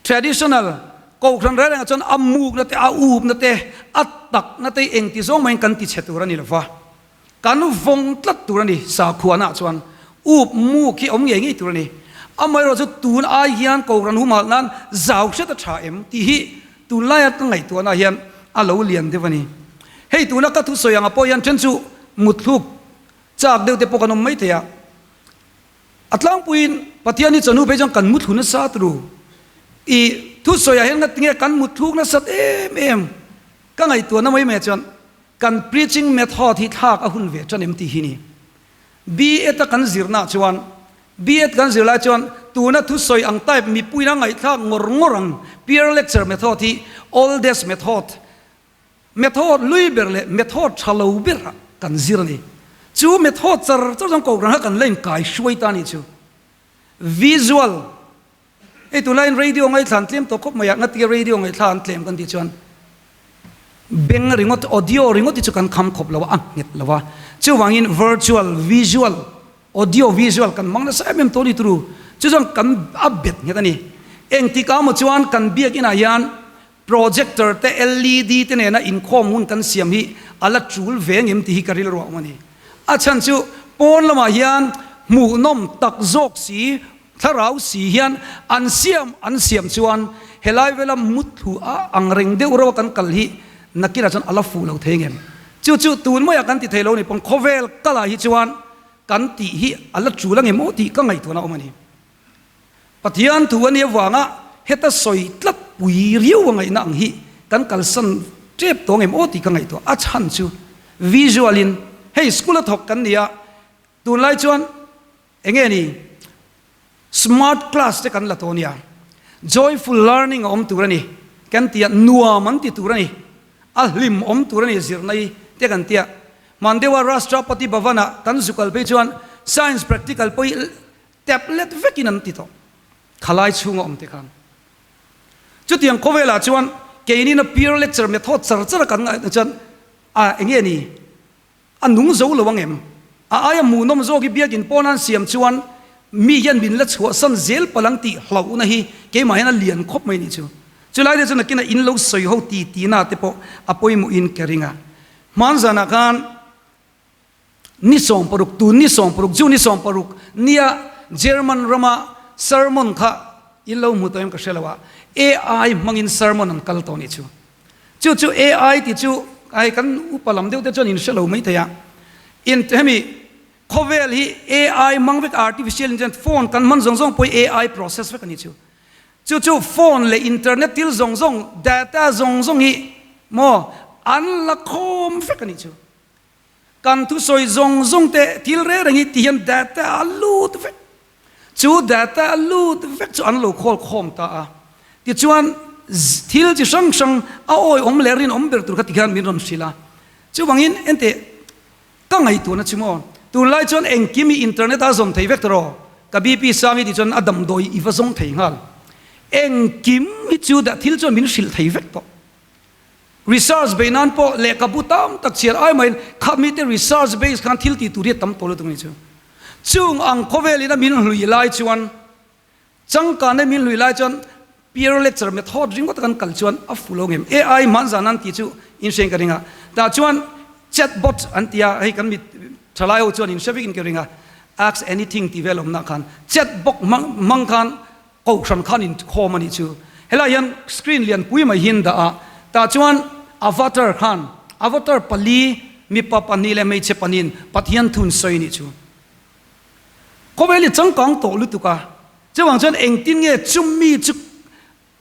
Traditional Kohhran reng rengah chuan a mukna te, a upna te, a takna te hi engti zawng mahin kan ti chhe tur a ni lova. Kan vawng tlat tur a ni, sakhuanah chuan up muk hi awm ngei ngei tur a ni. Amaherawhchu tun ai hian Kohhran humhalh nan zau hret a tha em tih hi tunlaia ka ngaihtuahna hian a lo lian deuh a ni. Hei tuna ka thusawi anga pawh hian then chu mutthluk chak deuh te pawh kan awm maithei a. A tlangpuiin Pathian hi chawhnu phei chuan kan muthlu nasa turu. I thusawiah hian ngatinge kan mutthluk nasat em em ka ngaihtuahna mai mai ah chuan Kan preaching method hi thlak a hun ve tan em tih hi ni. B.Ed a kan zirna chuan, B.Ed kan zir lai chuan tuna thusawi ang type mipuina ngaihthlak ngawr ngawr ang peer lecture method hi oldest method, method hlui ber leh method tha lo ber ah kan zir a ni. Chu method char char chuan kohhran kha kan la inkai hruai ta a nih chu. Visual. Hei tunlaiin radio ngaithla an tlem tawh khawp mai a, ngatinge radio ngaithla an tlem kan tih chuan beng ringawt, audio ringawt hi chu kan kham khawp lo a, a nghet lo a. Chuvangin virtual, visual, audio visual kan hmang nasa em em tawh a ni turu. Chu chuan kan a bet nghet a ni. Engtikah maw chuan kan biakinah hian Projector te LED te nena inkhawm hun kan siam hi a la tul ve ngem tih hi ka rilru a awm a ni. A chhan chu pawn lamah hian hmuhnawm tak zawk si, thlarau si hian an siam an siam chuan helai vela mutthlu a ang reng deuh reuh a kan kal hi nakinah chuan a la fuh lo thei ngem. Chu chu tun maiah kan ti thei lo ni pawn khawvel kalah hi chuan kan tih hi a la tul angem aw tih ka ngaihtuahna a awm a ni. Pathian thu a nih avanga heta sawi tlat pui riau a ngaihna ang hi kan kalsan tep tawng em aw tih ka ngaihtuah. A chhan chu visual in hei school a thawk kan ni a, tunlai chuan enge ni smart class te kan la tawh nia, joyful learning a awm tur a ni kan ti a, nuam an ti tur a ni, a hlim awm tur a ni zirna hi te kan ti a. Hman deuha Rashtrapati Bhavan ah kan zu kal phei chuan science practical pawh hi Tablet vekin an ti tawh. Khalai chhunga awm te khan. Chutiang khawvelah chuan keinin a peer lecture method char char a kan ngaihtuah chuan a enge ni a nung zo lo ang em? A aia hmuhnawm zawk hi biakin pawn an siam chuan mi hian min la chhuahsan zel palh ang tih hlauhna hi keimah hian a lian khawp mai nih chu. Chulai te chu nakinah in lo sawi ho ti tihna te pawh a pawimawhin ka ring a. Hmanzanah khan Ni 60, tun ni 60, June ni 60 nia German rama sermon kha in lo hmu tawh em ka hre lo a, AI hmangin sermon an kal tawh nih chu. Chu chu AI tih chu ai kan upa lam deuh te chuan in hre lo mai thei a. In hemi khawvel hi AI hmang vek artificial intelligence phone kan hman zawng zawng pawh hi AI process vek a nih chu. Chu chu phone leh internet thil zawng zawng data zawng zawng hi maw an la khawm vek a nih chu. Kan thusawi zawng zawng te thil reng reng hi ti hian data a lut vek. Chu data a lut vek chu an lo khawl khawm ta a. Tichuan thil chi hrang hrang a awihawm leh rinawm ber tur kha ti hian min rawn hrilh a. Chuvangin enteh ka ngaihtuahna chu maw tunlai chuan engkim hi internet a zawm thei vek ta rawh. Ka BP sang hi ti chuan a damdawi i va zawng thei nghal. Engkim hi chu thil chuan min hrilh thei vek tawh. Research bei nan pawh lehkhabu tam tak chhiar ai maiin kha mite research base khan thil tih tur hi a tam tawh lutuk a ni chu. Chung ang khawvelin a min hlui lai chuan changkanna min hlui lai chuan peer lecture method ringawt kan kal chuan a fu lo ngem. AI hman zan an tih chu in hriain ka ring a. Tah chuan chatbot an ti a, hei kan mi thalai ho chuan in hre vekin ka ring a, ask anything tih vel awmna khan chatbot hmang khan Kohhran khan inkhawm a nih chu. Helai hian screen lian pui mai hi an dah a, tah chuan avatar khan avatar pali mipa pahnih leh hmeichhe pahnihin Pathian thun sawi a nih chu. Khawvel hi changkang tawh lutuk a, chuvang chuan engtin nge chumi chu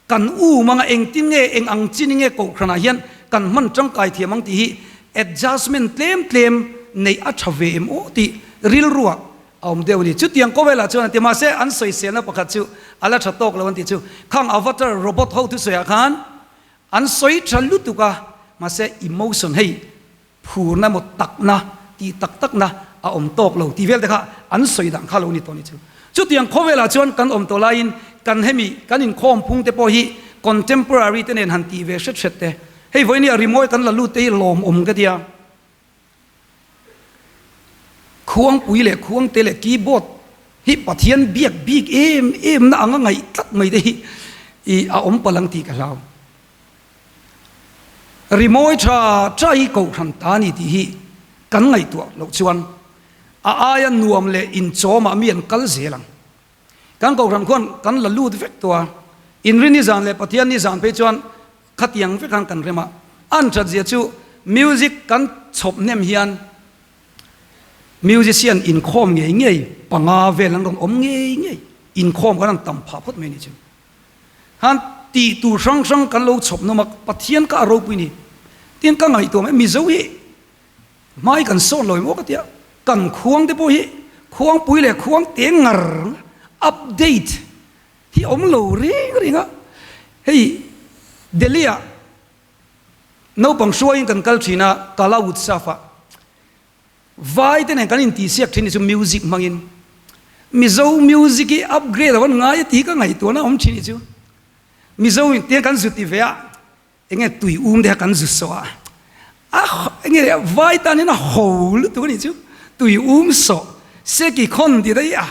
kan um anga engtin nge eng ang chin nge kohhranah hian kan hman tangkai thiam ang tih hi adjustment tlem tlem neih a tha ve em aw tih rilruah A awm deuh a ni. Chutiang kawvelah chuan an ti. Mahse, an sawiselna pakhat chu a la tha tawk lo an tih chu. Khang avatar robot ho thusawiah khan an sawi tha lutuk a, mahse emotion hei phurna emaw takna tih tak takna a awm tawk lo tih vel te kha an sawi dan kha lo ni tawh a ni chu. Chutiang khawvelah chuan kan awm tawh laiin kan hemi kan inkhawm phung te pawh hi contemporary te nen han tih ve hret hret te. Hei vawinia rimawi kan la lut te hi lawmawm ka tia. Khuangpui leh khuangte leh keyboard hi Pathian biak bik em em na anga ngaih tlat mai te hi i a awm palh ang tih ka hlau. Rimawi tha tha hi kohhran ta a ni tih hi kan ngaihtuah loh chuan a aia nuam leh inchawmah mi an kal zel ang. Kan kohhran khuan kan la lut vek tawh a, Inrinni zan leh Pathianni zan phei chuan Khatiang vek ang kan rem a, an that zia chu music kan chhawp hnem hian musician inkhawm ngei ngei panga vel an rawn awm ngei ngei, inkhawm kan han tam phah phawt mai a nih chu. Khan tih tur hrang hrang kan lo chhawp nawm a, Pathian kha a ropui ni. Tin ka ngaihtuah mai Mizo hi hmai kan sawn lo emaw ka tia, kan khuang te pawh hi khuangpui leh khuang te ngar update Hi awm lo reng reng a, hei Delhi ah naupang hruaiin kan kal thin a, Kala Utsav ah vai te nen kan intihsiak thin hi chu music hmangin Mizo music hi upgrade a van ngai a tih hi ka ngaihtuahna a awm thin hi chu Mizo in tiang kan zu ti ve a, enge tui um te kha kan zu sawh a, a enge vai tan hian a ho lutuk a nih chu tui um sawh seki khawn tih te hi a.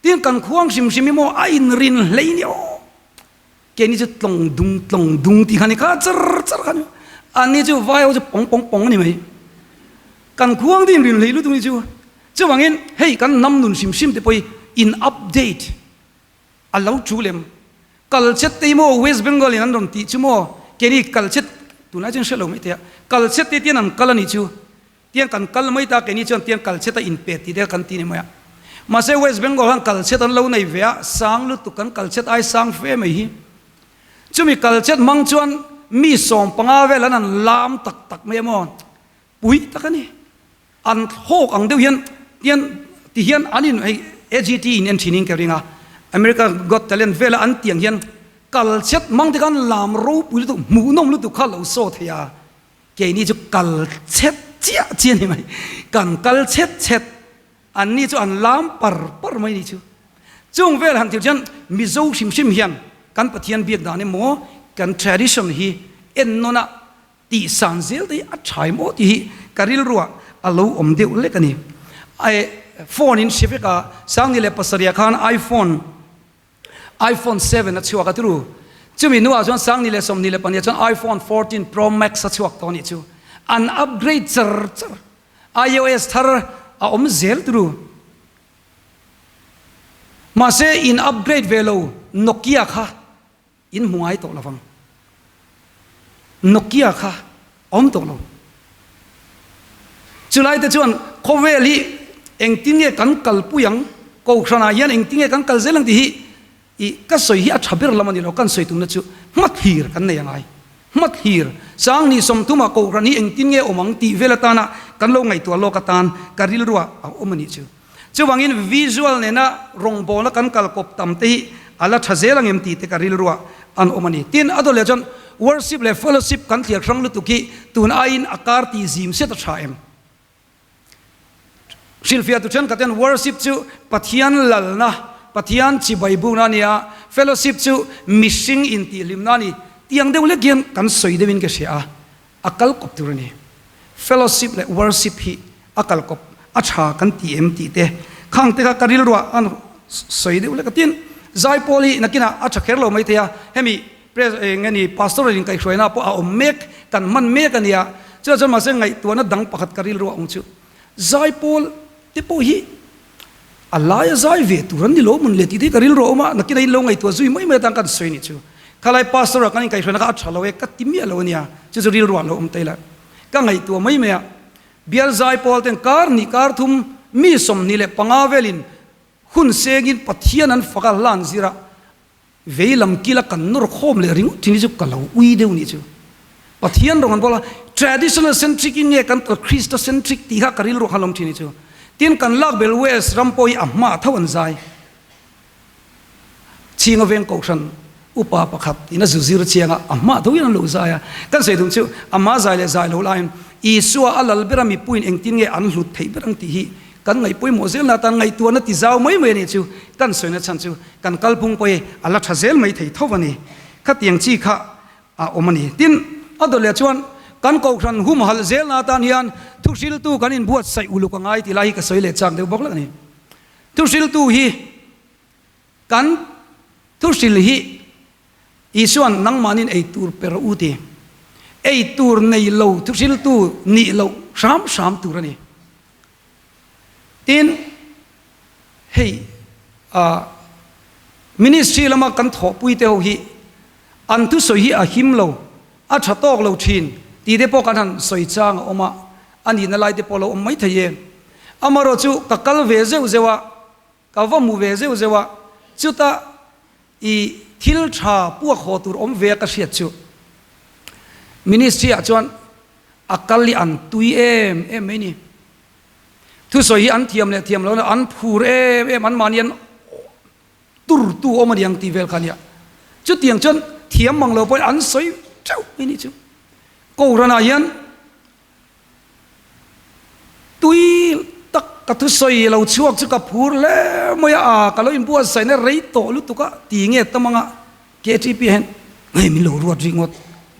Tin kan khuang hrim hrim hi maw a inrin hlei ni aw. Keini chu tlawng dung tlawng dung tih kha ni kha char char kha ni. Anni chu vai ho chu pawng pawng pawng a ni mai. Kan khuang te inrin hlei lutuk ni chu. Chuvangin hei kan hnam nun hrim hrim te pawh hi in update a lo thu lem. Kalchet te hi maw West Bengal in an rawn tih chu maw keini kalchet tunlai chuan hre lo mai thei a. Kalchet te tian an kal a nih chu. Tiang kan kal mai ta keini chuan tiang kal chhet a inpe tih te kan ti ni mai a. Mahse West Bengal khan kal chhet an lo nei ve a, sang lutuk kan kal chhet ai sang fe mai hi. Chumi kal chhet hmang chuan mi 15 vel an han lam tak tak mai a maw? Pui tak a ni. An thlawk ang deuh hian tian ti hian an in hei AGT in en thin in ka ring a, America Got Talent vela an tiang hian kal chhet hmang te khan lam ropui lutuk hmuhnawm lutuk kha lo saw thei a. Keini chu kal chhet chiah chiah a ni mai. Kan kal chhet chhet, anni chu an lam par par mai ni chu. Chung vel han thil chuan Mizo hrim hrim hian kan Pathian biak dan emaw, kan tradition hi ennawn a tih san zel te hi a tha em aw tih hi ka rilruah a lo awm deuh lek a ni. I phone in hre vek a, Sangni leh pasarih khan iPhone iPhone 7 a chhuak a turu. Chumi hnuah chuan Sangni leh 22 chuan iPhone 14 Pro Max a chhuak tawh a nih chu. An upgrade char char. IOS thar a awm zel turu. Mahse in upgrade ve lo Nokia kha in hmu ngai tawh lovang. Nokia kha awm tawh lo. Chulai te chuan khawvel hi engtin nge kan kalpui ang, kohhranah hian engtin nge kan kal zel ang tih hi i ka sawi hi a tha ber lam a ni lo, kan sawi tumna chu hmathlir kan nei a ngai. Hmathlir, Sanghnih 30 ah kohhran hi engtin nge awm ang tih vel atana kan lo ngaihtuah lawk atan ka rilruah a awm a nih chu. Chuvangin visual nena rawngbawlna kan kal kawp tam te hi a la tha zel ang em tih te ka rilruah an awm a ni. Tin, a dawleh chuan worship leh fellowship kan thliar hrang lutuk hi tun aiin a kar tih zim set a tha em? Hrilhfiah tu thenkhat hian worship chu Pathian lalna, Pathian chibai bukna a ni a, fellowship chu mihring intihhlimna a ni tiang deuh lek hian kan sawi deuhin ka hria a. A kal kawp tur a ni. Fellowship leh worship hi a kal kawp a tha kan ti em tih te khang te kha ka rilruah an sawi deuh lek a. Tin, zaipawl hi nakinah a tha kher lo maithei a, hemi pres eng nge ni pastoral inkaihhruaina pawh a awm mek, kan hman mek a nia. Chuvang chuan mahse ngaihtuahna dang pakhat ka rilruah awm chu zaipawl te pawh hi a laia zai ve tur an ni lo mun le tih te hi ka rilru a awm a, nakin a in lo ngaihtuah zui mai mai atan kan sawi nih chu. Khalai pastor ah kan inkaihhruaina kha a tha lo e ka ti miah lo a nia, chu chu rilru ah lo awm ta ila. Ka ngaihtuah mai mai a, bial zai pawl ten kar hnih kar thum mi 25 velin hun sengin Pathian an fak a hlan zir a, Vei lam kila kan nawr khawm leh ringawt thin hi chu ka lo ui deuh nih chu. Pathian rawng an bawl a, traditional centric in nge kan kal Christocentric tih kha ka rilru khan awm thin hi chu. Tin kan lak bel West ram pawh hi a hma tho an zai. Chhinga veng kohhran upa pakhat in a zu zir chiang a, a hma tho in an lo zai a. Kan sawi duh chu a hma zai leh zai lo laiin Isua a lal ber a mipuiin engtin nge an hlut theih ber ang tih hi Kan ngaih pawimawh zel na atan ngaihtuahna ti zau mai mai a nih chu kan sawina chhan chu kan kalphung pawh hi a la tha zel mai thei tho a ni. Khatiang chi kha a awm a ni. Tin, a dawt leh chuan kan kohhran humhalh zel na atan hian thuhriltu kan inbuatsaih uluk a ngai tih lai hi ka sawi leh chak deuh bawk lek a ni. Thuhriltu hi kan thuhril hi Isua'n nangmahnin ei tur pe rawh u ti. Ei tur nei lo thuhriltu nih loh hram hram tur a ni. Tin, hei ministry lama kan thawhpui te ho hi an thusawi hi a him lo, a tha tawk lo thin tih te pawh kan han sawi chang a awm a, a nihna lai te pawh lo awm mai thei e. Amaherawhchu ka kal ve zeuh zeuh a, ka va hmu ve zeuh zeuh a, chuta i thil tha puak haw tur awm ve a ka hriat chu ministry ah chuan A kal hi an tui em em mai ni. Thusawi hi an thiam leh thiam lo na an phur em em an mahni an tur tu awm a ni ang tih vel kha a nia. Chutiang chuan thiam mang lo pawhin an sawi teuh mai ni chu. Kohhranah hian tui tak ka thusawi lo chhuak chu ka phur hle mai a, aa ka lo inbuatsaihna rei tawh lutuk a ti nge tam anga. KTP hian hei min lo ruat ringawt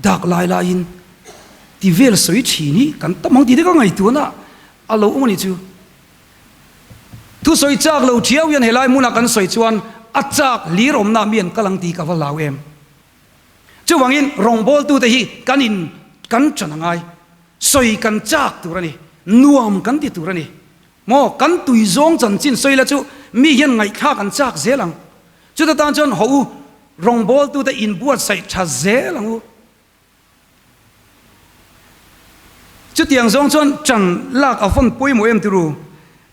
dak lai laiin ti vel sawi thin hi kan tam ang tih te ka ngaihtuahna a lo awm a nih chu. Thusawi chak lo thiau hian helai hmunah kan sawi chuan a chak hlir awmna mi an kal ang tih ka va hlau em. Chuvangin rawngbawltute hi kan in kan ṭan a ngai, sawi kan chak tur a ni, nuam kan ti tur a ni. Maw kan tui zawng chanchin sawi la chu mi hian ngaihthlak an chak zel ang. Chuta tan chuan haw u, rawngbawltute inbuatsaih tha zel ang u. Chutiang zawng chuan ṭan lak a vawn pawimawh em tiru?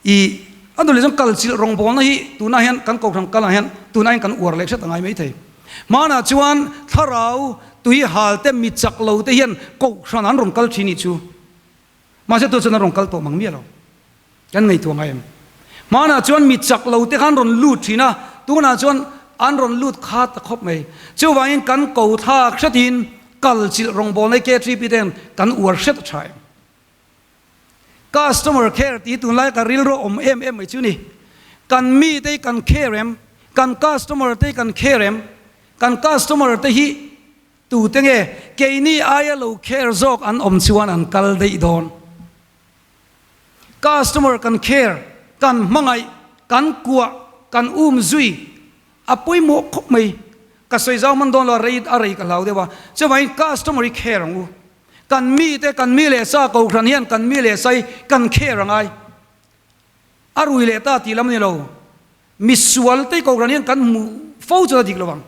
I a dawleh chuan kalchilh rawngbawlna hi tunah hian kan kohhran kalah hian tunah hian kan uar leh hret a ngai maithei. Hmanah chuan thlarau tui hal te mi chak lo te hian kohhran an rawn kal thin nih chu. Mahse tu chuan an rawn kal tawh mang miah lo. Kan ngaihtuah ngai em? Hmanah chuan mi chak lo te kha an rawn lut thin a, tunah chuan an rawn lut kha ta khawp mai. Chuvangin kan ko thlak hretin kal chilh rawngbawlna KTP ten kan uar hret a tha em? Customer care tih hi tunlai ka rilru awm em em mai chu ni. Kan mi te hi kan care em? Kan customer te hi kan care em? Kan customer te hi. Tute nge keini aia lo care zawk an awm chuan an kal daih dawn? Customer kan care, kan hmangaih, kan kuah, kan um zui a pawimawh khawp mai. Ka sawi zau hman dawn lo a rei a rei ka hlau deuh a. Chuvangin customer hi care ang u. Kan mite, kan mi leh sa kohhran hian kan mi leh sa hi kan care a ngai. A rui leh ta tih lam a ni lo. Misual te kohhran hian kan hmuh fo chuan a dik lo ang.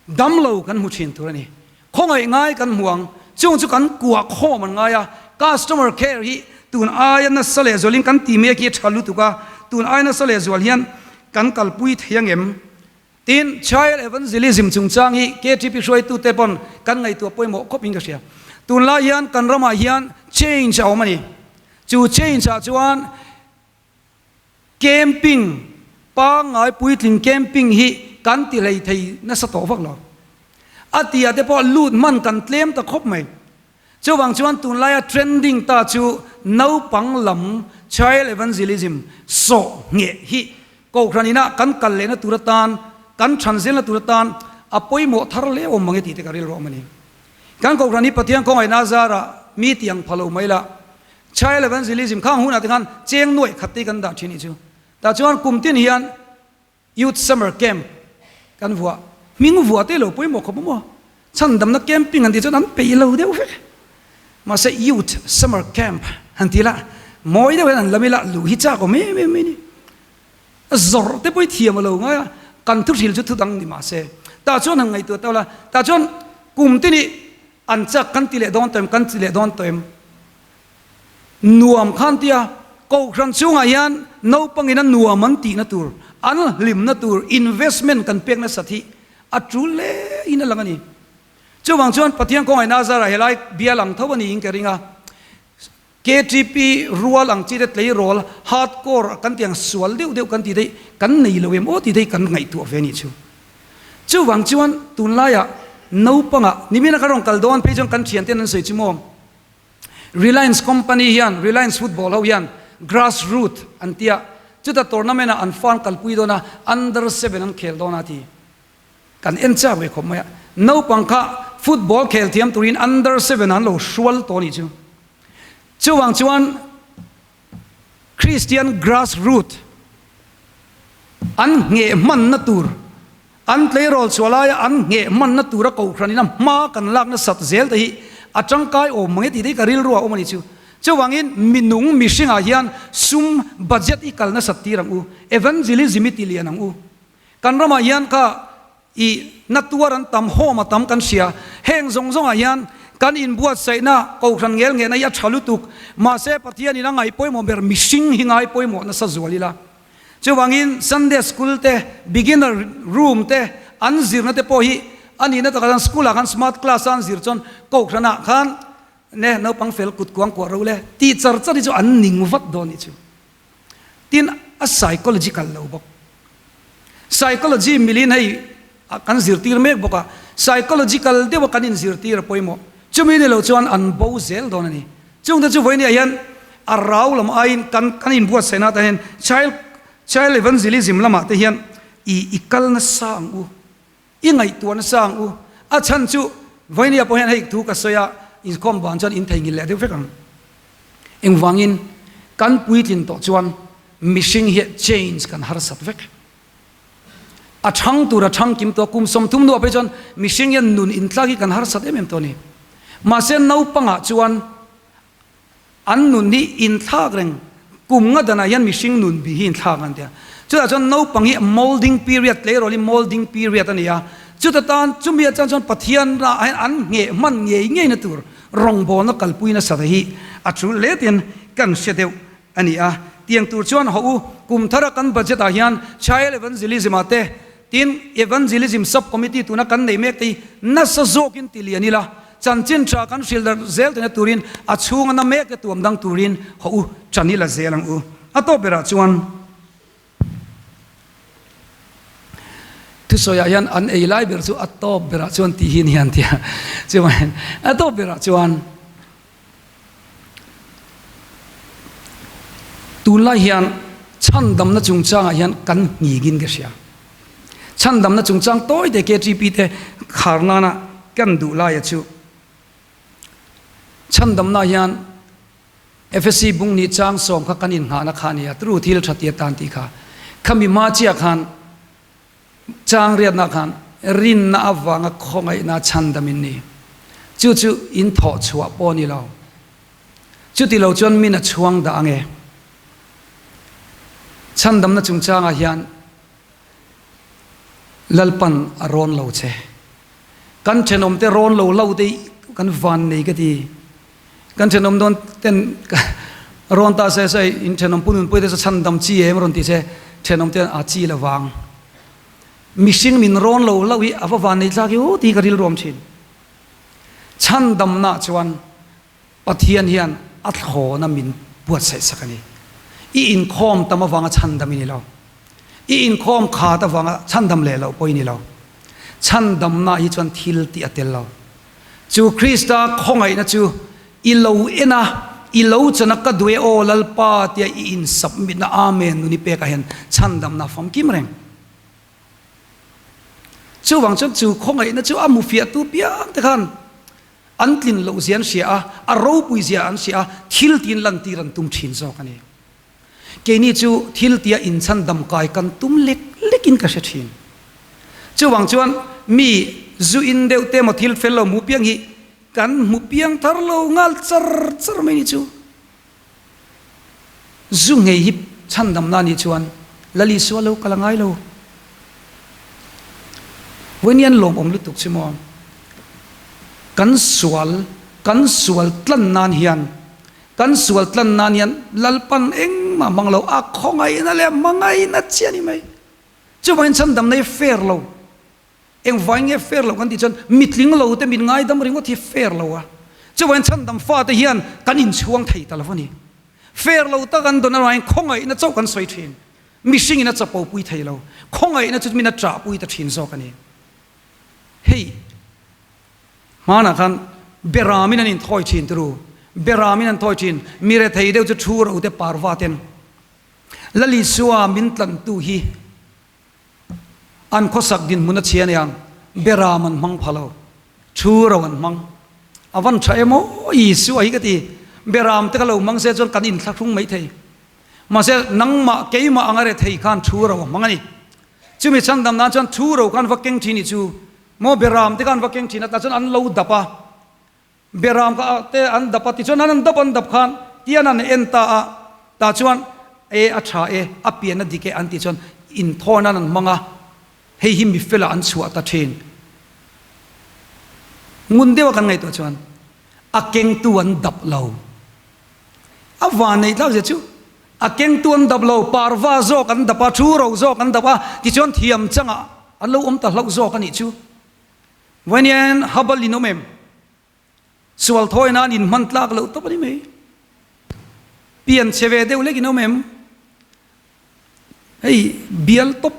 Damlo kan hmu thin tur a ni. Khawngaih ngai kan hmu ang. Chung chu kan kuah khawm an ngai a. Customer care hi tun aia nasa leh zualin kan ti mek hi a tha lutuk a. Tun aia nasa leh zual hian kan kalpui thei ang em? Tin, Child Evangelism chungchang hi KTP hruaitute pawn kan ngaihtuah pawimawh khawpin ka hria. Tunlai hian kan ramah hian change a awm a ni. Chu change ah chuan Camping, pangngai puitling camping hi kan ti hlei thei nasa tawh vak lo. A tia te pawh lut hman kan tlem ta khawp mai. Chuvang chuan tunlaia trending ta chu naupang lam child evangelism sawh ngheh hi kohhran inah kan kal lehna tur atan, kan than zelna tur atan a pawimawh thar hle awm mange tih te ka rilru awm a ni. Kan kohhran hi Pathian khawngaihna zarah mi tiang pha lo mai la, Child Evangelism khang hunah te khan cheng nuaih khat te kan dah thin nih chu. Tah chuan kum tin hian Youth Summer Camp kan vuah. Hming vuah te lo pawimawh khawp maw? Chhandamna camping han tih chuan an peih lo deuh vek. Mahse Youth Summer Camp han tih lah mawi deuh hian an lam ila luh hi chak awm em em mai ni. Zawrh te pawh i thiam a lo ngai a, kan thuhril chu thudang ni mahse. Tah chuan han ngaihtuah tawh la, tah chuan kum tin i An chak kan ti leh dawn tawh em, kan ti leh dawn tawh em? Nuam khan tia Kohhran chungah hian naupangin a nuam an tihna tur, an hlimna tur investment kan pek nasat hi a tul hle in a lang a ni. Chuvang chuan Pathian khawngaihna a zarah helai bial ang tho a niin ka ring a. KTP rual ang chi te tleirawl hardcore kan tih ang sual deuh deuh kan tih daih kan nei lo em aw tih daih kan ngaihtuah ve a nih chu. Chuvang chuan tunlaiah naupangah nimina ka rawn kal dawn phei chuan kan thianten an sawi chu maw Reliance company hian Reliance football ho hian grass root an tia chuta tournament ah an fan kalpui dawn a under seven an khel dawn a ti. Kan en chak ve khawp mai a, naupang kha football khel thiam turin under seven an lo hrual tawh a nih chu. Chuvang chuan Christian grass root an ngheh hmanna tur, an tleirawl chhuah laia an ngheh hmanna tura kohhranin a hma kan lak nasat zel te hi a tangkai awm mang e tih te hi ka rilru ah awm a nih chu. Chuvangin minung mihringah hian sum budget i kal nasat tir ang u, evangelism i ti lian ang u. Kan ramah hian kha i na tuar an tam, home a tam kan hria. Heng zawng zawngah hian kan inbuatsaihna kohhran ngel nghehna hi a tha lutuk. Mahse Pathianin a ngaih pawimawh ber mihring hi ngai pawimawh nasa zual ila. Chuvangin Sunday School te, Beginner Room te an zirna te pawh hi a nihna takah chuan school ah khan smart class a an zir chuan kohhranah khan ne naupang fel kut kuang kuah ro le tih char char hi chu an ning vat dawn nih chu. Tin, a psychological lo bawk. Psychology milin hei kan zirtir mek bawk a, psychological deuha kan inzirtir a pawimawh. Chumi ni lo chuan an bo zel dawn a ni. Chungte chu vawinia hian a rau lam aiin kan kan inbuatsaihna atan hian child child evangelism lamah te hian i i kal nasa ang u. I ngaihtuah nasa ang u. A chhan chu Vainia pawh hian hei thu ka sawi a, inkhawm ban chuan in theihnghilh leh deuh vek ang. Engvangin kan puitlin tawh chuan mihring hi change kan harsat vek. A thang tur a thang kim tawh a, kum 30 hnuah phei chuan mihring hian nun inthlak hi kan harsat em em tawh a ni. Mahse naupangah chuan An nun hi inthlak reng, kum nga danah hian mihring nun bi hi inthlak an ti a. Chutah chuan naupang hi moulding period, tleirawl hi moulding period a ni a. Chuta tan, chumi atang chuan Pathian ah hian an ngheh hman ngei ngeina tur rawngbawlna kalpui nasa te hi a tul hle tiin kan hre deuh a ni a. Tiang tur chuan hawh u, kum thara kan budget ah hian Child Evangelism ah te, Tin, Evangelism Sub-Committee tuna kan neih mek te hi nasa zawkin ti lian ila, chanchin tha kan hrilh darh zel tena turin a chhunga na mek te tuam dang turin hawh u tan ila zel ang u. A tawp berah chuan thusawiah hian an ei lai ber chu a tawp berah chuan tih hi ni an ti a, chuan a tawp berah chuan Tunlai hian chhandamna chungchangah hian kan nghigin ka hria. Chhandamna chungchang tawi te KTP te khar nana kan duh laia chu chhandamna hian Efesi bung nih chang sawm kha kan innghahna kha a ni a, tru thil tha tia tan tih kha. Khami hma chiah khan chang riatna khan rinna avanga khawngaihna chhandam in ni. Chu chu in thawh chhuah pawh a ni lo. Chuti lo chuan min a chhuang dah ange. Chhandamna chungchangah hian Lalpan a rawn lo che. Kan thenawmte rawn lo lo te kan van nei ka ti. Kan thenawm dawn ten rawn ta se se in thenawm pu nunpui te chu chhandam chi em rawn ti se thenawm te a chi lo vang. Mihring min rawn lo lo hi a va van nei tlak hi u tih ka rilruam thin. Chhandamna chuan Pathian hian a thlawna min buatsaih sak a ni. I inkhawm tam avanga chhandam i ni lo. I inkhawm khat avanga chhandam leh loh pawh i ni lo. Chhandamna hi chuan thil tih a tel lo. Chu Krista khawngaihna chu i lo en a, i lo chan a, ka duh e aw Lalpa tia i in submit na Amen nun i pek ah hian chhandamna a famkim reng. Chuvang chuan chu khawngaihna chu a mu fiahtu piang te khan an tlin loh zia an hria a, a ropui zia an hria a, thil tiin lantir an tum thin zawk a ni. Keini chu thil tia inchhandam kai kan tum lek lekin ka hre thin. Chuvang chuan mi zu in deuh te emaw thil fel lo hmuh piang hi kan hmu piang thar lo nghal char char mai ni chu. Zu ngei hi chhandamna anih chuan Lal Isua lo kal a ngai lo. Vawiin an lawmawm lutuk chu maw? Kan sual, kan sual tlan nan hian, kan sual tlan nan hian Lalpan engmah hmang lo, a khawngaihna leh a hmangaihna chiah a ni mai. Chuvangin chhandamna hi fair lo. Engvai nge fair lo kan tih chuan mitling lo te min ngaidam ringawt hi fair lo a. Chuvangin chhandam fate hian kan inchhuang thei ta lo a ni. Fair lo tak an dawn avangin khawngaihna chauh kan sawi thin. Mihringin a chapo pui thei lo. Khawngaihna chu min a ṭah pui ta thin zawk a ni. Hei hmanah khan beramin an inthawi thin turu. Beramin an thawi thin. Mi rethei deuh chu thu ro te parva ten Lal Isua min tlantu hi An khawsak dinhmun a chhia aniang, Beram an hmang pha lo, Thu ro an hmang. A van tha em aw, Isua hi ka ti. Beram te ka lo hmang se chuan kan inthlahrung mai thei. Mahse nangmah keimah anga re thei khan thu ro a hmang a ni. Chumi chhandam nan chuan thu ro khan va keng thin i chu maw Beram te khan va keng thin a, tah chuan an lo dap a. Beram ka te an dap a, tichuan an an dap an dap khan tian an en ta a, tah chuan e a tha e, a pian a dik e an tih chuan inthawn an an hmang a, hei hi mi fela an chhuah ta thin. Ngun deuha kan ngaihtuah chuan a kengtu an dap lo. A van neih tlak zia chu a kengtu an dap lo, parva zawk an dap a, thu ro zawk an dap a, tichuan thiam changah an lo awm ta hlauh zawk a nih chu. Vawiin Habal in awm em? Sual thawi nan in hman tlak loh tawp a ni mai. Pian chhe ve deuh lek in awm em? Hei bial tawp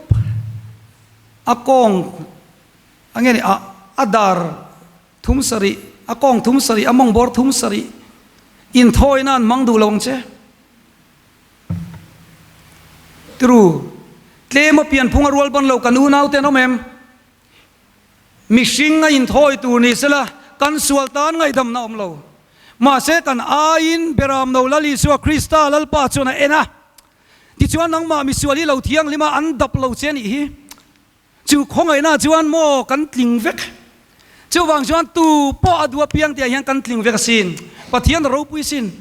a kawng a nge ni a a dar thum sarih a kawng thum sarih a mawng bawr thum sarih in thawi nan hmang duh lo ang che. Tru tlem a pian phung a rual ban lo kan unau te an awm em? Mihring a inthawi tur ni sela, kan sual tan ngaihdamna awm lo. Mahse kan aiin Beramno Lal Isua Krista Lalpa chuan a en a, tichuan nangmah misual hi lo thianghlim a an dap lo che a nih hi. Chu khawngaihna chuan maw kan tling vek. Chuvang chuan tu pawh a duh apiang tihah hian kan tling vek asin. Pathian a ropui sin.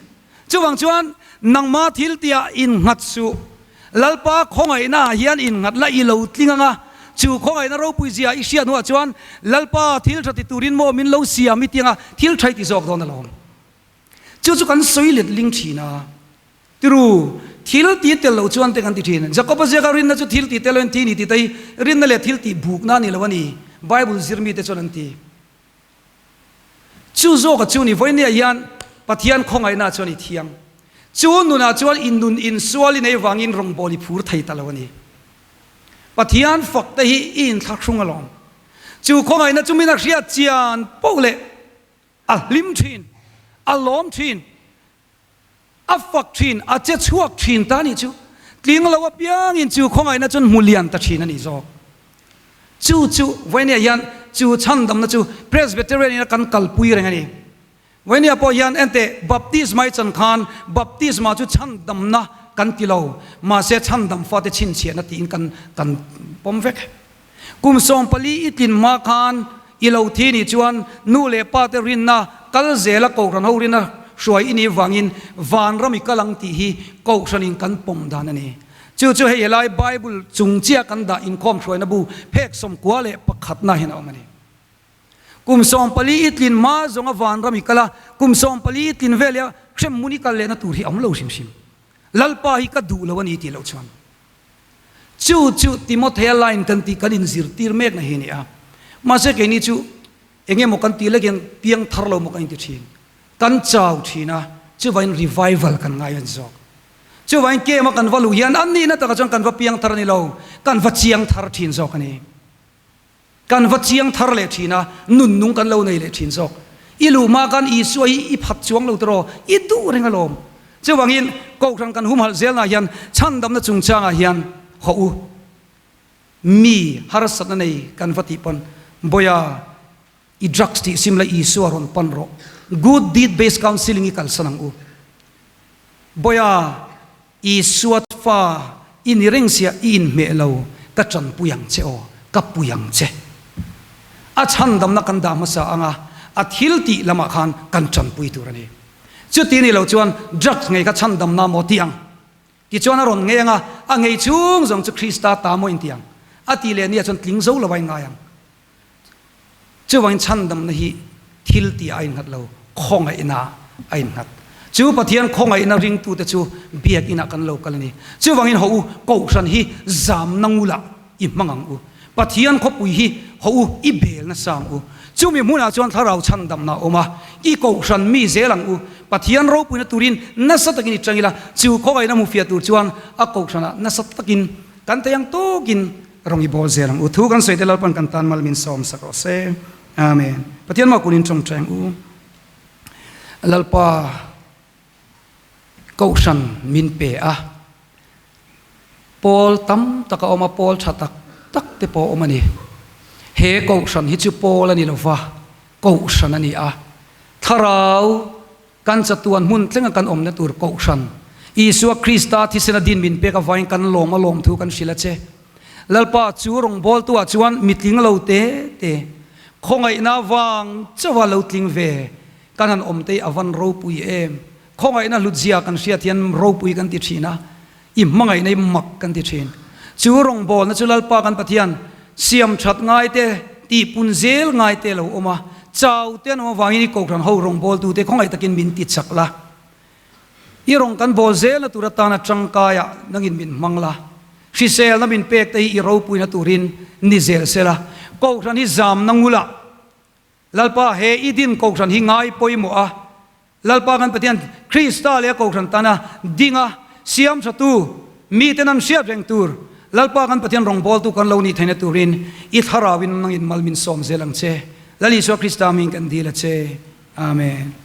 Chuvang chuan nangmah thil tihah innghat suh. Lalpa khawngaihna ah hian innghat la i lo tling ang a, chu khawngaihna ropui zia i hriat hnuah chuan Lalpa thil tha ti turin maw min lo siam i ti ang a, thil tha i ti zawk dawn alawm. Chu chu kan sawi let ling thin a. Tiru, thil ti tel loh chuan te kan ti thin. Jakoba ziaka rinna chu thil ti tel loin thi ni ti te hi rinna leh thil tih bukna a ni lo a ni, Bible zirmite chuan an ti. Chu zawka chu ni vawinia hian Pathian khawngaihna chuan i thiang. Chu nunah chuan i nun insual i nei vangin rawngbâwl i phur thei ta lo a ni. Pathian fak te hi i inthlahrung alawm. Chu khawngaihna chu min a hriat chian poh leh a hlim thin, a lawm thin. A fak thin, a che chhuak thin ta nih chu. Tling lo apiangin chu khawngaihna chuan hmu lian ta thin a nih zawk. Chu chu vawinia hian chu chhandamna chu Presbyterian ina kan kalpui reng a ni. Vainia pawh hian enteh baptisma i chan khan baptisma chu chhandamna kan ti lo, mahse chhandam fate chhinchhiahna tiin kan kan pawm vek. Kum 14 i tlin hma khan i lo thi nih chuan nu leh pa te rinna kal zela kohhran ho rinna hruai i nih vangin vanram i kal ang tih hi kohhranin kan pawm dan a ni. Chu chu hei helai Bible chung chiah kan dah inkhawm hruaina bu phek 91 na hian a awm a ni. Kum 14 i tlin hma zawnga vanram i kal a, kum 14 i tlin vel ia hremhmun i kal lehna tur hi a awm lo hrim hrim. Lalpa hi ka duh lo a ni tih loh chuan. Chu chu Timothea line kan tih kan inzirtir mekna hi a ni a. Mahse keini chu eng emaw kan tih lek hian piang thar lo maw kan inti thin. Kan chau thin a, chuvangin revival kan ngai a ni zawk. Chuvangin camp a kan va luh hian an nihna takah chuan kan va piang thar a ni lo, kan va chiang thar thin zawk a ni. Kan va chiang thar leh thin a, nun nung kan lo nei leh thin zawk. I luh hma khan Isua hi i phat chuang lo tiraw? I duh reng alawm. Chuvangin Kohhran kan humhalh zelnaah hian chhandamna chungchangah hian hawh u. Mi harsatna nei kan va tih pawn, Bawiha, i drugs tih sim la Isua rawn pan rawh. Good deed based counselling i kalsan ang u. Bawiha, Isua fa i ni reng sia i inhmeh lo, ka tanpui ang che aw, ka pui ang che. A chhandamna kan dah hmasa ang a, a thil tih lamah khan kan tanpui tur a ni. Chuti ni lo chuan drugs ngei kha chhandamna maw ti ang? Tichuan a rawn ngei ang a, a ngei chhung zawng chu Krista ta maw inti ang? A tih leh nia chuan tling zo lo a inngai ang. Chuvangin chhandamna hi thil tih a innghat lo, khawngaihna a innghat. Chu Pathian khawngaihna ringtute chu biakinah kan lo kal a ni. Chuvangin haw u, Kohhran hi zamna ngulah i hmang ang u. Pathian khawpui hi haw u, i bel nasa ang u. Chumi hmunah chuan thlarau chhandamna a awm a, i Kohhran mi zel ang u. Pathian ropuina turin nasa takin i tang ila, chu khawngaihna hmu fiah tur chuan a Kohhranah nasa takin kan thei ang tawkin Rawng i bawl zel ang u. Thu kan sawi te Lalpan kan tan mal min sawm sak rawh se. Amen. Pathian mah kun in tawngtai ang u. Lalpa Kohhran min pe a. Pawl tam tak a awm a, pawl tha tak tak te pawh a awm a ni. He Kohhran hi chu pawl a ni lova, Kohhran a ni a. Thlarau Kan chatuan hmun tlenga kan awmna tur Kohhran, Isua Krista thisena din min pek avangin kan lawm a lawm thu kan hrilh a che. Lalpa, chu rawngbawltuah chuan mi tling lo te te, khawngaihna vang chauha lo tling ve kan han awm te hi a van ropui em. Khawngaihna hlutzia kan hriat hian ropui kan ti thin a, I hmangaihna i mak kan ti thin. Chu rawngbawlna chu Lalpa kan Pathian siam that ngai te, tihpun zel ngai te lo awm a, chau te an awm avangin i Kohhran ho rawngbawltute khawngaih takin min ti chak la. I rawng kan bawl zelna tur atana tangkaiah nangin min hmang la. Hriselna min pek te hi i ropuina turin ni zel sela. Kohhran hi zamna ngulah Lalpa, he i din Kohhran hi ngai pawimawh a, Lalpa kan Pathian Krista leh a Kohhran tana ding a, siam thatu, miten an hriat reng tur, Lalpa kan Pathian rawngbawltu kan lo nih theihna turin i Thlarauin nangin mal min sawm zel ang che. Lal Isua Krista hming kan dil a che. Amen.